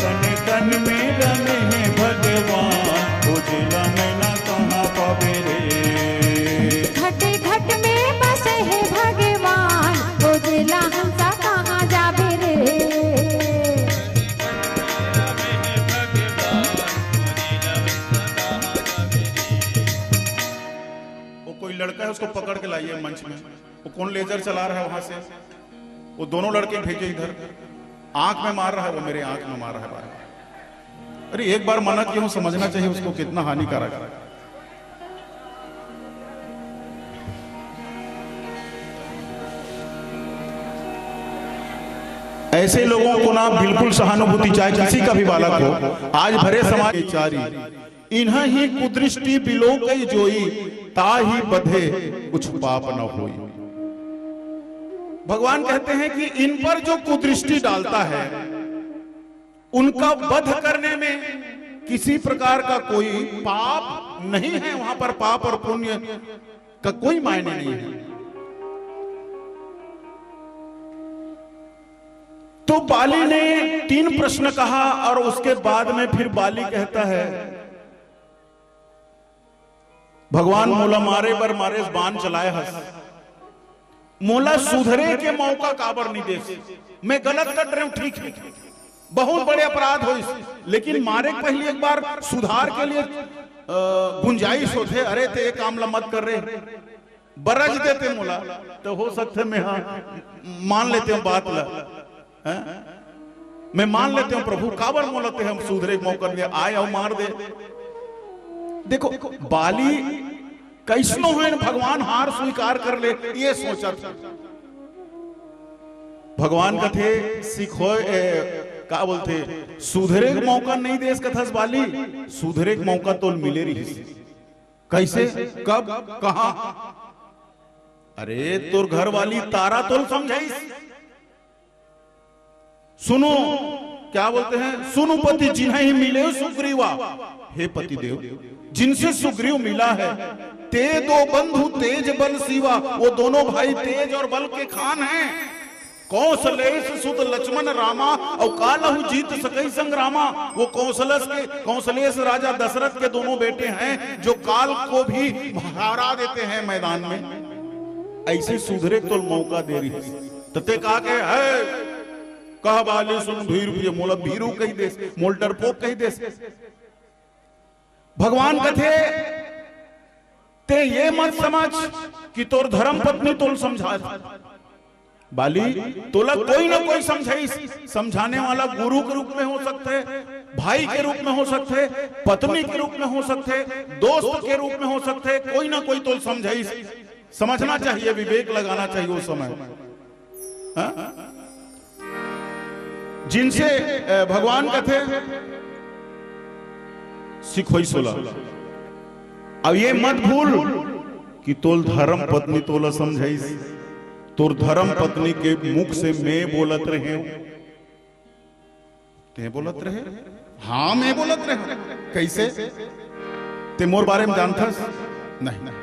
तन तन में रमे हे भगवान, खोजला नैना कहाँ पाबे रे। घट घट में बसे हे भगवान, खोजला हंसा कहाँ जाबे रे। वो कोई लड़का है, उसको पकड़ के लाइए मंच में। वो कौन लेजर चला रहा है वहां से, वो दोनों लड़के भेजे इधर। आंख में मार रहा है वो, मेरे आंख में मार रहा है बार। अरे, एक बार मना किया हूं, समझना चाहिए उसको कितना हानिकारक है। ऐसे लोगों को ना बिल्कुल सहानुभूति, चाहे किसी का भी बालक हो, आज भरे समाज के चारी इन्हें ही कुदृष्टि बिलो कई जोई, ताही बधे कुछ पाप न होई। भगवान कहते हैं कि इन पर जो कुदृष्टि डालता है, उनका वध करने में किसी प्रकार का कोई पाप नहीं है, वहां पर पाप और पुण्य का कोई मायने नहीं है। तो बाली ने तीन प्रश्न कहा और उसके बाद में फिर बाली कहता है, भगवान मोला मारे बर मारेस, बाण चलाए हस, मोला सुधरे के मौका काबर नहीं देस? मैं गलत कर रहे हूं, ठीक है, बहुत बड़े अपराध होइस, लेकिन मारे के पहले एक बार सुधार के लिए, अ, गुंजाइश होथे। अरे, ते ये काम ला मत कर रे, बरज देते मोला, तो हो सकथे मैं, हाँ, मान लेते हूँ बात ला, हैं? मैं मान लेते हूँ प्रभु, काबर मोला ते हम सुधरे के मौका दे, आय अउ मार दे। देखो, बाली कैसनो होए न, भगवान हार स्वीकार कर ले, ये सोचत। भगवान कथे, सिखोय, ए, का बोलथे, सुधरे के मौका नहीं देस कथस बाली, सुधरे के मौका तोल मिले रहिस। कैसे? कब? कहां? अरे, तोर घर वाली तारा तोल समझाइस। सुनो, क्या बोलते हैं, सुनु पति जिन्हें मिले सुग्रीवा। हे पति देव, जिनसे सुग्रीव मिला है, ते दो बंधु तेज बल सीवा, वो दोनों भाई तेज और बल के खान हैं। कौशलेश सुत लक्ष्मण रामा, और कालहु जीत सकई संग्रामा। वो कौशलस के, कौशलेश राजा दशरथ के दोनों बेटे हैं, जो काल को भी हरा देते हैं मैदान में। ऐसे सुधरे तो मौका दे रही। त ते का के है, कह बाली सुन भीरु प्रिय, मोला भीरु कहि देस, मोल डरपोक कहि देस। भगवान कथे, ते ये मत समझ कि तोर धर्म पत्नी तोल समझा। बाली, तोला कोई ना कोई समझाइस, समझाने वाला गुरु के रूप में हो सकथे, भाई के रूप में हो सकथे, पत्नी के रूप में हो सकथे, दोस्त के रूप में हो सकथे, कोई ना कोई तोल समझाइस। समझना चाहिए, विवेक लगाना चाहिए उस समय। हाँ? जिनसे, अ, भगवान कथे, सिखोई सोला। अब ये मत भूल कि तोल धर्म पत्नी तोला समझाइस, तोर धर्म पत्नी के मुख से मैं बोलत रहे हूं। ते बोलत रहे? हाँ, मैं बोलत रहे। कैसे? ते मोर बारे में जानथस? नहीं।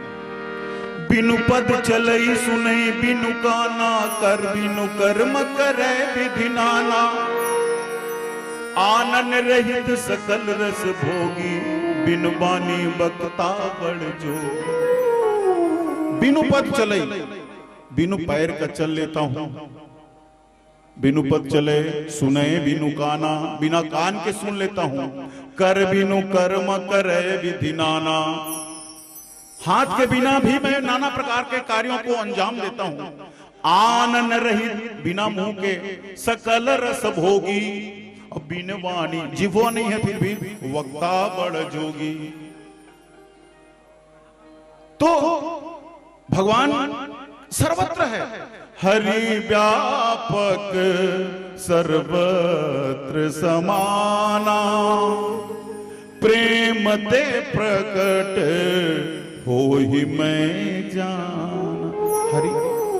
बिनु पद चलई सुनई बिनु काना, कर बिनु कर्म करे विधि नाना। आनन रहित सकल रस भोगी, बिनु बानी बकता बड़ जो। बिनु पद चलई, बिनु पैर का चल लेता हूं, बिनु पद चले सुने बिनु काना, बिना कान के सुन लेता हूं। कर बिनु कर्म करे विधि नाना, हाथ के बिना भी मैं नाना प्रकार के कार्यों को अंजाम देता हूं। आन न रहित बिना मुंह के सकल रस भोगी, और बिन वाणी, जिभो नहीं है फिर भी वक्ता बड़ जोगी। तो भगवान सर्वत्र है। हरि व्यापक सर्वत्र समाना, प्रेम ते प्रकट होहि मैं जाना। हरि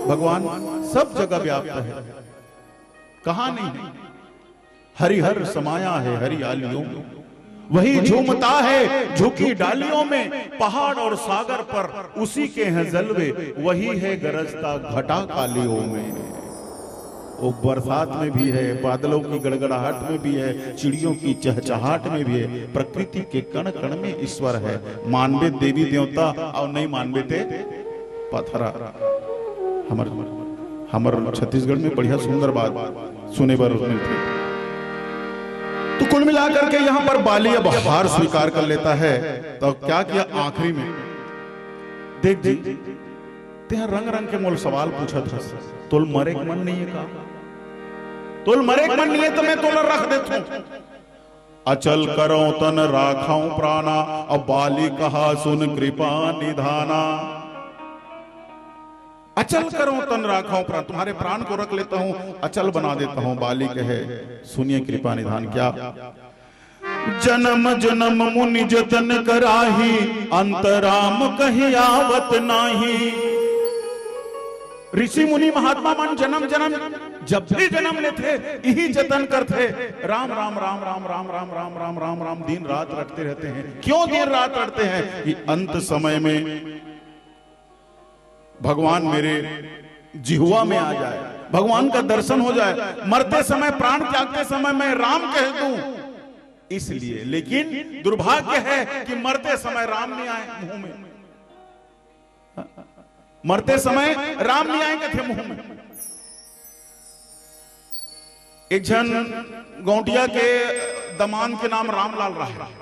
भगवान सब जगह व्याप्त है, कहाँ नहीं है? हरि हर समाया है हरियालियों में, वही झूमता है झुकी डालियों में, पहाड़ और सागर पर उसी के हैं जलवे, वही है गरजता घटा कालियों में। वो बरसात में भी है, बादलों की गड़गड़ाहट में भी है, चिड़ियों की चहचहाट में भी है, प्रकृति के कण कण में ईश्वर है। मानबे देवी देवता और नहीं मानबे ते पथरा। हमर हमर छत्तीसगढ़ में बढ़िया सुंदर बात सुने बर मिलथे। तो कुल मिलाकर के यहाँ पर बाली अब हार स्वीकार कर लेता है। तो क्या किया आखिरी में? देख जी, तेहा रंग रंग के मोल सवाल पूछत हस, तोल मरे के मन नहीं है का? तोल मरे के मन नहीं है तो मैं तोला रख देथूं। अचल करो तन राखो प्राणा, अब बाली कहा सुन कृपा निधाना। अचल करो तन राखो प्राण, तुम्हारे प्राण को रख लेता हूं, अचल बना देता हूं। बाली कहे, सुनिए कृपा निधान क्या। जन्म जन्म मुनि जतन कराही, अंत राम कहीं आवत नाही। ऋषि मुनि महात्मा मन जन्म जन्म जब भी जन्म लेथे, यही जतन करथे, राम राम राम राम राम राम राम राम राम राम, दिन रात रटते रहते हैं। क्यों दिन रात रटते हैं? कि अंत समय में भगवान मेरे जिहुआ में आ जाए, भगवान का दर्शन हो जाए, मरते समय, प्राण त्यागते समय मैं राम कह दूं, इसलिए। लेकिन दुर्भाग्य है कि मरते समय राम नहीं आए मुंह में, मरते समय राम नहीं आए कथे मुंह में। एक झन गौंटिया के दमान के नाम रामलाल रहा है।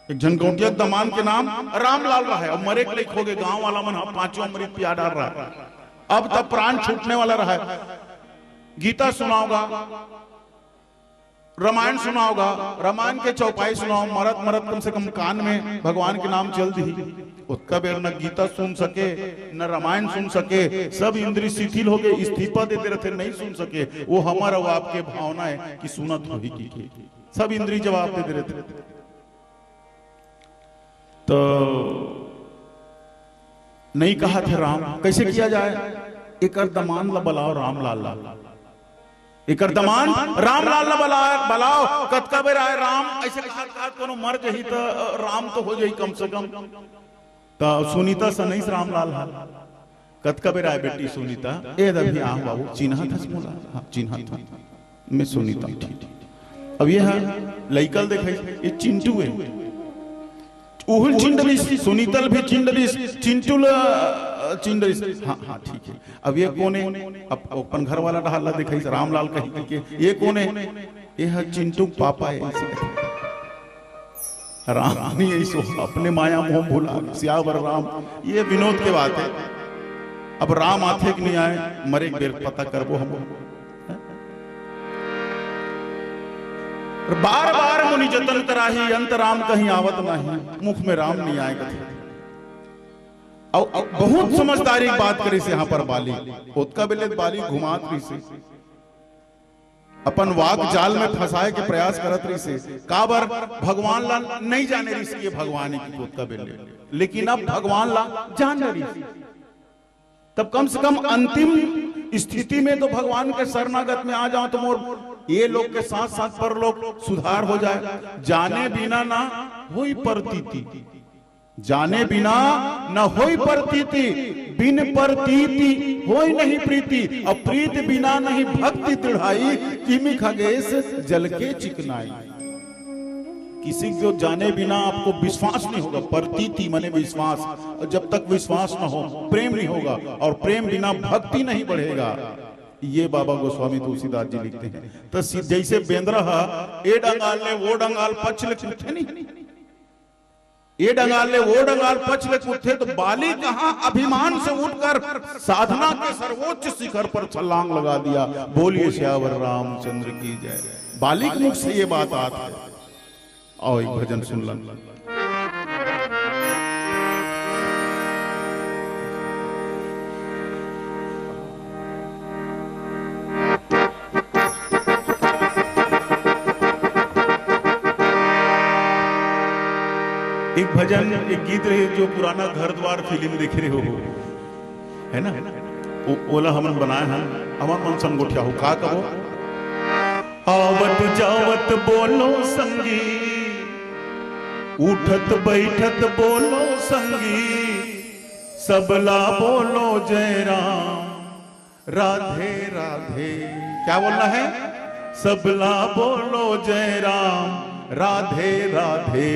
एक झन गौंटिया के दमान के नाम रामलाल रहा है। अब मरे के लइक हो गए, गांव वाला मन ह पांचों अमृत पिया डार रहा है। अब तब प्राण छूटने वाला रहा है। गीता सुनाओगा, रामायण सुनाओगा, रामायण के चौपाई सुनाओ, मरत मरत कम से कम कान में भगवान के नाम चल दी। ओतका बेर न गीता सुन सके, न रामायण सुन सके, सब इंद्री शिथिल हो गए, इस्तीफा देते रहते, नहीं सुन सके। वो हमर अउ आपके भावना है कि सुनत होही कि के। सब इंद्री जवाब दे दे रहते। तो नहीं कहा थे राम, कैसे किया जाए? एकर दमान ला बलाओ रामलाल ला। एकर दमान रामलाल ला बला-, बलाओ। कतका बेर आए राम, ऐसे कहा, कहा कोनो मर जही त, अ, राम तो हो जाही कम से कम। त सुनीता सनईस रामलाल हा। कतका बेर आए बेटी सुनीता? ए दभी आह बाबू, चिन्हत हस मोला? हाँ, चिन्हत हूँ। मैं सुनीता, ठीक, ठीक। अब ये हा लइका ल देखाइस, ये चिंटू है। उहुल चिन डरिस, सुनीता ल भी चिन डरिस, चिंटू ल, अ, चिन डरिस। हाँ, हाँ, ठीक है। अब ये कोन है? अब अपन घर वाला डहार ला देखाइस, रामलाल कही के, ये कोन है? ये हा चिंटू के पापा है, ऐसे कही। राम नहीं है सो, अपने माया मोह भुला, सियावर राम। ये विनोद के बात है। अब राम आथे कि नहीं आए, मरे के बेर पता करबो हम। बार बार मुनि जतन कराही, अंत राम कहीं आवत नाही, मुख में राम नहीं आए कथे। अउ, अउ बहुत समझदारी की बात करिस यहाँ पर बाली। ओतका बेले बाली घुमात रहिसे, अपन वाक जाल में फंसाए के प्रयास करत रहिसे। काबर? भगवान ला नहीं जाने रहिस कि ये भगवान है कि ओतका बेले, लेकिन अब भगवान ला जान रहिस। तब कम से कम अंतिम स्थिति में तो भगवान के शरणागत में आ जाओ, तो मोर ये लोग के साथ साथ परलोक सुधार हो जाए। जाने बिना ना होई परतीति, जाने बिना न होई परतीति, बिन परतीति होई नहीं प्रीति, अब प्रीत बिना नहीं भक्ति दृढ़ाई, किमि खगेश जल के चिकनाई। किसी को जाने बिना आपको विश्वास नहीं होगा। परतीति माने विश्वास, और जब तक विश्वास ना हो, प्रेम नहीं होगा, और प्रेम बिना भक्ति नहीं बढ़ेगा। ये बाबा गोस्वामी तुलसीदास जी लिखते हैं। तो सि-, जैसे बेंदरा हा, ए डंगाल ले वो डंगाल पछ ले कूदथे नहीं, ए डंगाल ले वो डंगाल पछ ले कूदथे, तो बाली कहाँ अभिमान से उठकर साधना के सर्वोच्च शिखर पर छलांग लगा दिया। बोलिए सियावर रामचंद्र की जय। बाली के मुख से ये बात आत है। आओ एक भजन सुन लन। एक भजन, एक गीत रहे, जो पुराना घर द्वार फिल्म देखे रहे हो, है ना? ओ-, ओला हमन बनाए हन, हमर मन संग गोठिया हो, का कहो? आवत जावत बोलो संगी, उठत बैठत बोलो संगी, सबला बोलो जय राम, राधे राधे। क्या बोलना है? सबला बोलो जय राम, राधे राधे।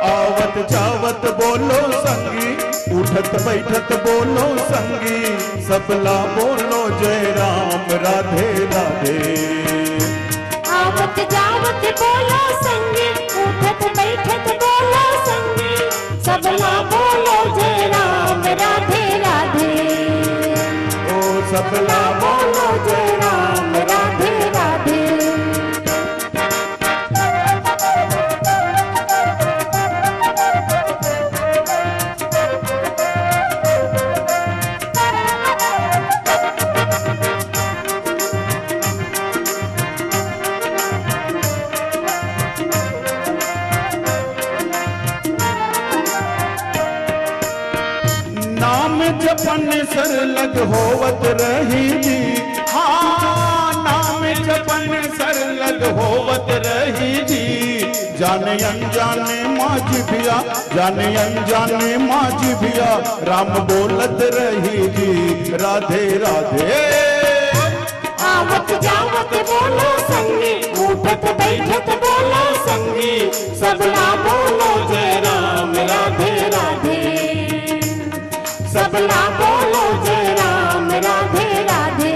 आवत जावत बोलो संगी, उठत बैठत बोलो संगी, सबला बोलो जय राम, राधे राधे। आवत जावत बोलो संगी, उठत बैठत बोलो संगी, सबला बोलो जय राम, राधे राधे। ओ सबला बोलो जय राम, राधे राधे। नाम जपन सरलग होवत रही जी, हाँ, नाम जपन सरलग होवत रही जी। जाने अनजाने मा जिभिया, जाने अनजाने मा जिभिया, राम बोलत रही जी। राधे राधे। आवत जावत बोलो संगी, उठत बैठत बोलो संगी, सबला बोलो जय राम, राधे राधे। सबला बोलो जय राम, राधे राधे।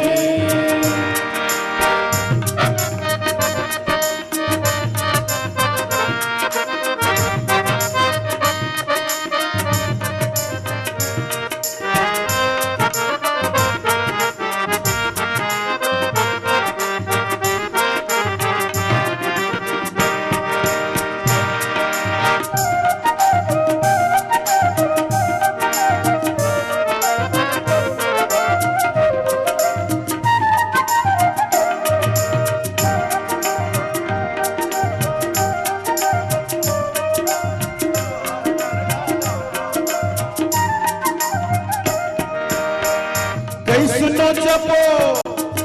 कैसनो जपो,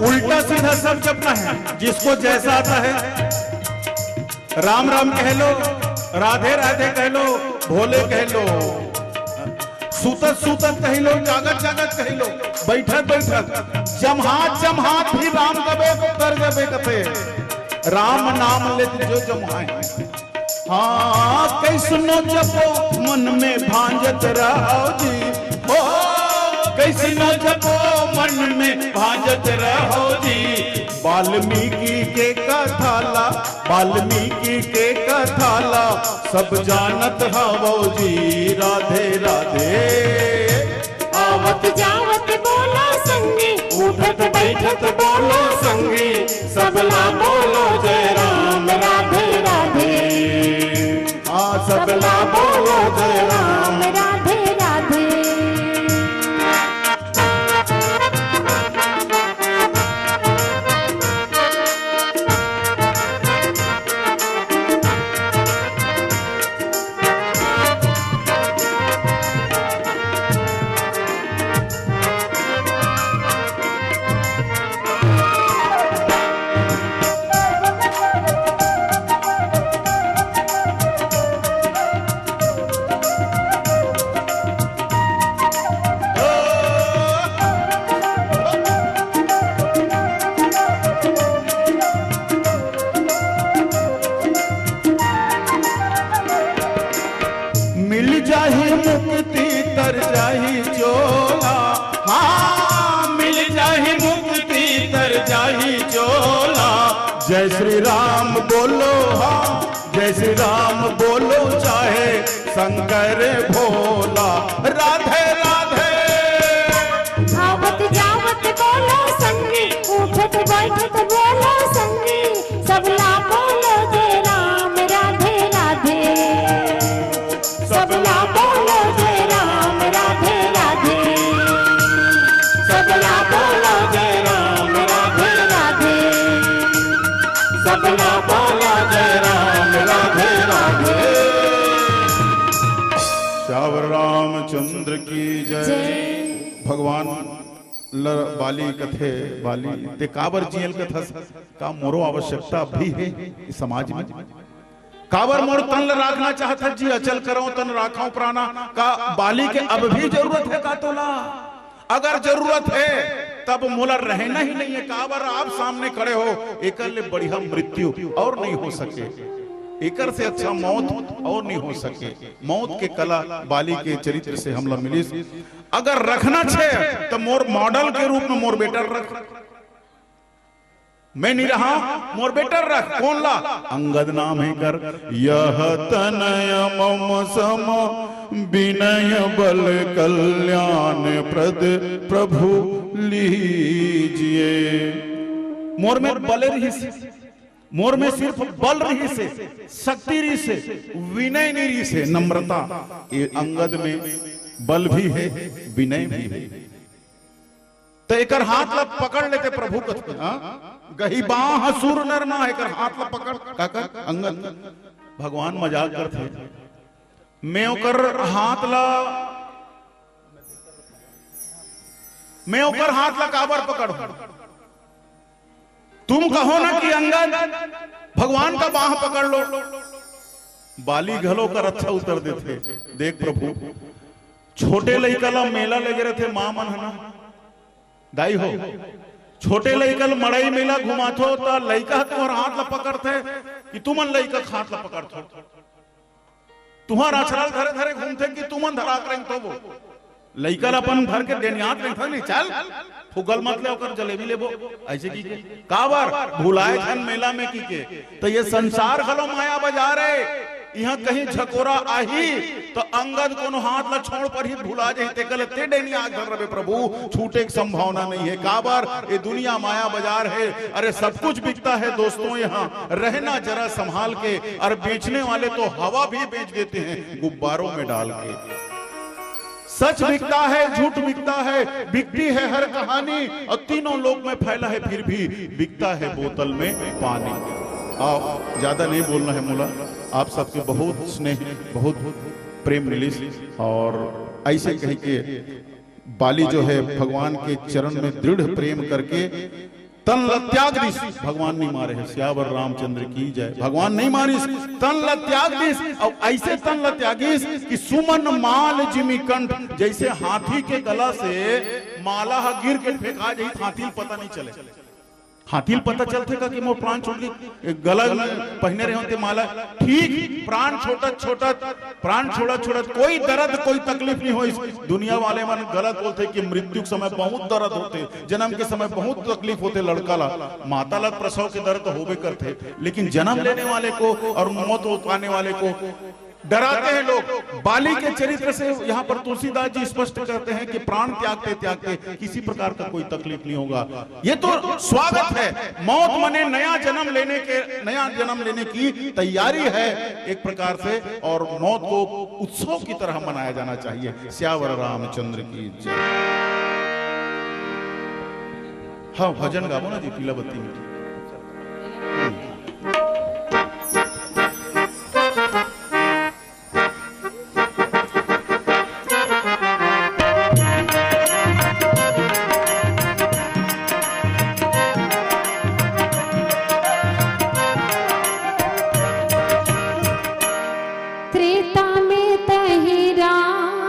उल्टा सीधा सब जपना है, जिसको जैसा आता है। राम राम कह लो, राधे राधे कह लो, भोले कह लो, सुतत सुतत कह लो, जागत जागत कह लो, बैठत बैठत, जमहात जमहात भी राम कबे कर देबे कथे। राम नाम लेत जो जमहाय। हाँ, कैसनो जपो मन में भांजत रहो जी, ओ, कैसनो जपो मन में भांजत रहो जी। वाल्मीकि के कथा ला, वाल्मीकि के कथा ला, सब जानत हवो जी। राधे राधे। आवत जावत बोलो संगी, उठत बैठत बोलो संगी, सबला बोलो जय राम, राधे राधे। आ सबला बोलो जय राम, राधे राधे। मिल जाही मुक्ति तर जाही चोला, हाँ, मिल जाही मुक्ति तर जाही चोला। जय श्री राम बोलो, हाँ, जय श्री राम बोलो, चाहे शंकर भोला। राधे राधे। आवत जावत बोलो संग मत बोलो संगी, सबला बोलो जय राम, राधे राधे। सबला बोलो जय राम, राधे राधे। सबला बोलो जय राम, राधे राधे। सबला बोलो जय राम, राधे राधे। श्यावर रामचंद्र की जय। जय। भगवान ल बाली कथे, बाली, ते काबर जियल कथस? का मोरो आवश्यकता अब भी हे इस समाज में? काबर मोर तन ल राखना चाहत हस जी? अचल करौं तन राखौं प्राना। का बाली के अब भी जरूरत हे का तोला? अगर जरूरत हे, तब मोला रहना ही नहीं हे। काबर आप सामने खड़े हो, एकर ले बढ़िया मृत्यु और नहीं हो सके, एकर से अच्छा मौत और नहीं हो सके। मौत के कला बाली के चरित्र से हमला मिलिस। अगर रखना छे, त मोर model के रूप में मोर बेटा ल रख। मैं नहीं रहा, मोर बेटा ल रख। कोन ला? अंगद नाम हे कर। यह तनय मम सम विनय बल कल्याण प्रद प्रभु लीजिए। मोर में बल रहिस, मोर में सिर्फ बल रहिस हे, शक्ति रहिस हे, विनय नहीं रहिस हे, नम्रता। ये अंगद में बल भी हे, विनय भी हे। त एकर हाथ ला पकड़ लेते प्रभु कथे, हाँ? गही बांह सुर नर ना, एकर हाथ ला पकड़। काकर? अंगद। भगवान मजाक करथे। मैं ओकर हाथ ला, मैं ओकर हाथ ला काबर पकड़हूं? तुम कहो ना कि अंगद, भगवान का बांह पकड़ लो। बाली घलो कर अच्छा उत्तर देथे। देख प्रभु, छोटे लइका ला मेला लेगे रथे, माँ मन ह ना, दाई हो, छोटे लइका ल मड़ई मेला घुमाथो, त लइका ह तुंहर हाथ ल पकड़थे कि तुमन लइका के हाथ ल पकड़थो? तुंहर अछरा ल धरे धरे घूमथे कि तुमन धरा के रेंगथो वो? लइका ल अपन धर के डेनियात रेंगथन, "नहीं, चल, फुगल मत ले, ओकर जलेबी लेबो," ऐसे कहिके। काबर? भुलाए झन मेला में कहिके। त ये संसार घलो माया बाजार हे। इहां कहीं झकोरा आही, त अंगद कोनो हाथ ला छोड़ परही, भुला जाही, तेकर ले ते डेनिया के धर रबे प्रभु, छूटे के संभावना नहीं हे। काबर? ये दुनिया माया बाजार हे। अरे, सब कुछ बिकता है दोस्तों, यहाँ रहना जरा संभाल के। और बेचने वाले तो हवा भी बेच देते हैं गुब्बारों में डाल के। सच बिकता है, झूठ बिकता है, बिकती है हर कहानी, और तीनों लोक में फैला है, फिर भी बिकता है बोतल में पानी। आओ, ज्यादा नहीं बोलना है मोला, आप सबके बहुत स्नेह, बहुत प्रेम मिलिस, और ऐसे कहिके बाली जो है भगवान के चरण में दृढ़ प्रेम करके तन ल त्याग दिस। भगवान नहीं मारे हे, सियावर रामचंद्र की जय। भगवान नहीं मारिस, तन ल त्याग दिस। अउ ऐसे तन ल त्यागिस कि सुमन माल जिमि कंठ, जैसे हाथी के गला से माला ह गिर के फेंका जाही, हाथी ल पता नहीं चले। हाथी ल पता चलथे का कि मोर प्राण छूट गे? गला में पहने रहे होते माला। ठीक, प्राण छोड़त छोड़त, प्राण छोड़त छोड़त कोई दर्द, कोई तकलीफ नहीं होइस। दुनिया वाले मन गलत बोलथे कि मृत्यु के समय बहुत दर्द होथे, जन्म के समय बहुत तकलीफ होथे लड़का ला, माता ला प्रसव के दर्द होबे करथे, लेकिन जन्म लेने वाले को और मौत पाने वाले को डराते हैं लोग। बाली के चरित्र से यहाँ पर तुलसीदास जी स्पष्ट करते हैं कि प्राण त्यागते त्यागते किसी प्रकार का कोई तकलीफ नहीं होगा। ये तो स्वागत है, मौत माने नया जन्म लेने के, नया जन्म लेने की तैयारी है, एक प्रकार से, और मौत को उत्सव की तरह मनाया जाना चाहिए। सियावर रामचंद्र की जय। हाँ, भजन गाबो ना जी, पीला बत्ती में। त्रेता में तही राम,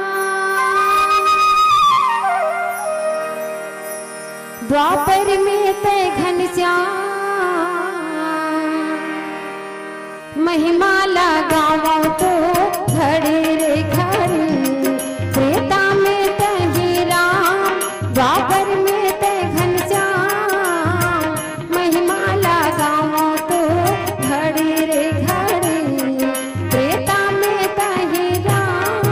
द्वापर में तै घनश्याम। महिमा ला गावंव तो घड़ी रे घड़ी, त्रेता में तही राम, द्वापर में तै घनश्याम। महिमा ला गावंव तो घड़ी रे घड़ी, त्रेता में तही राम।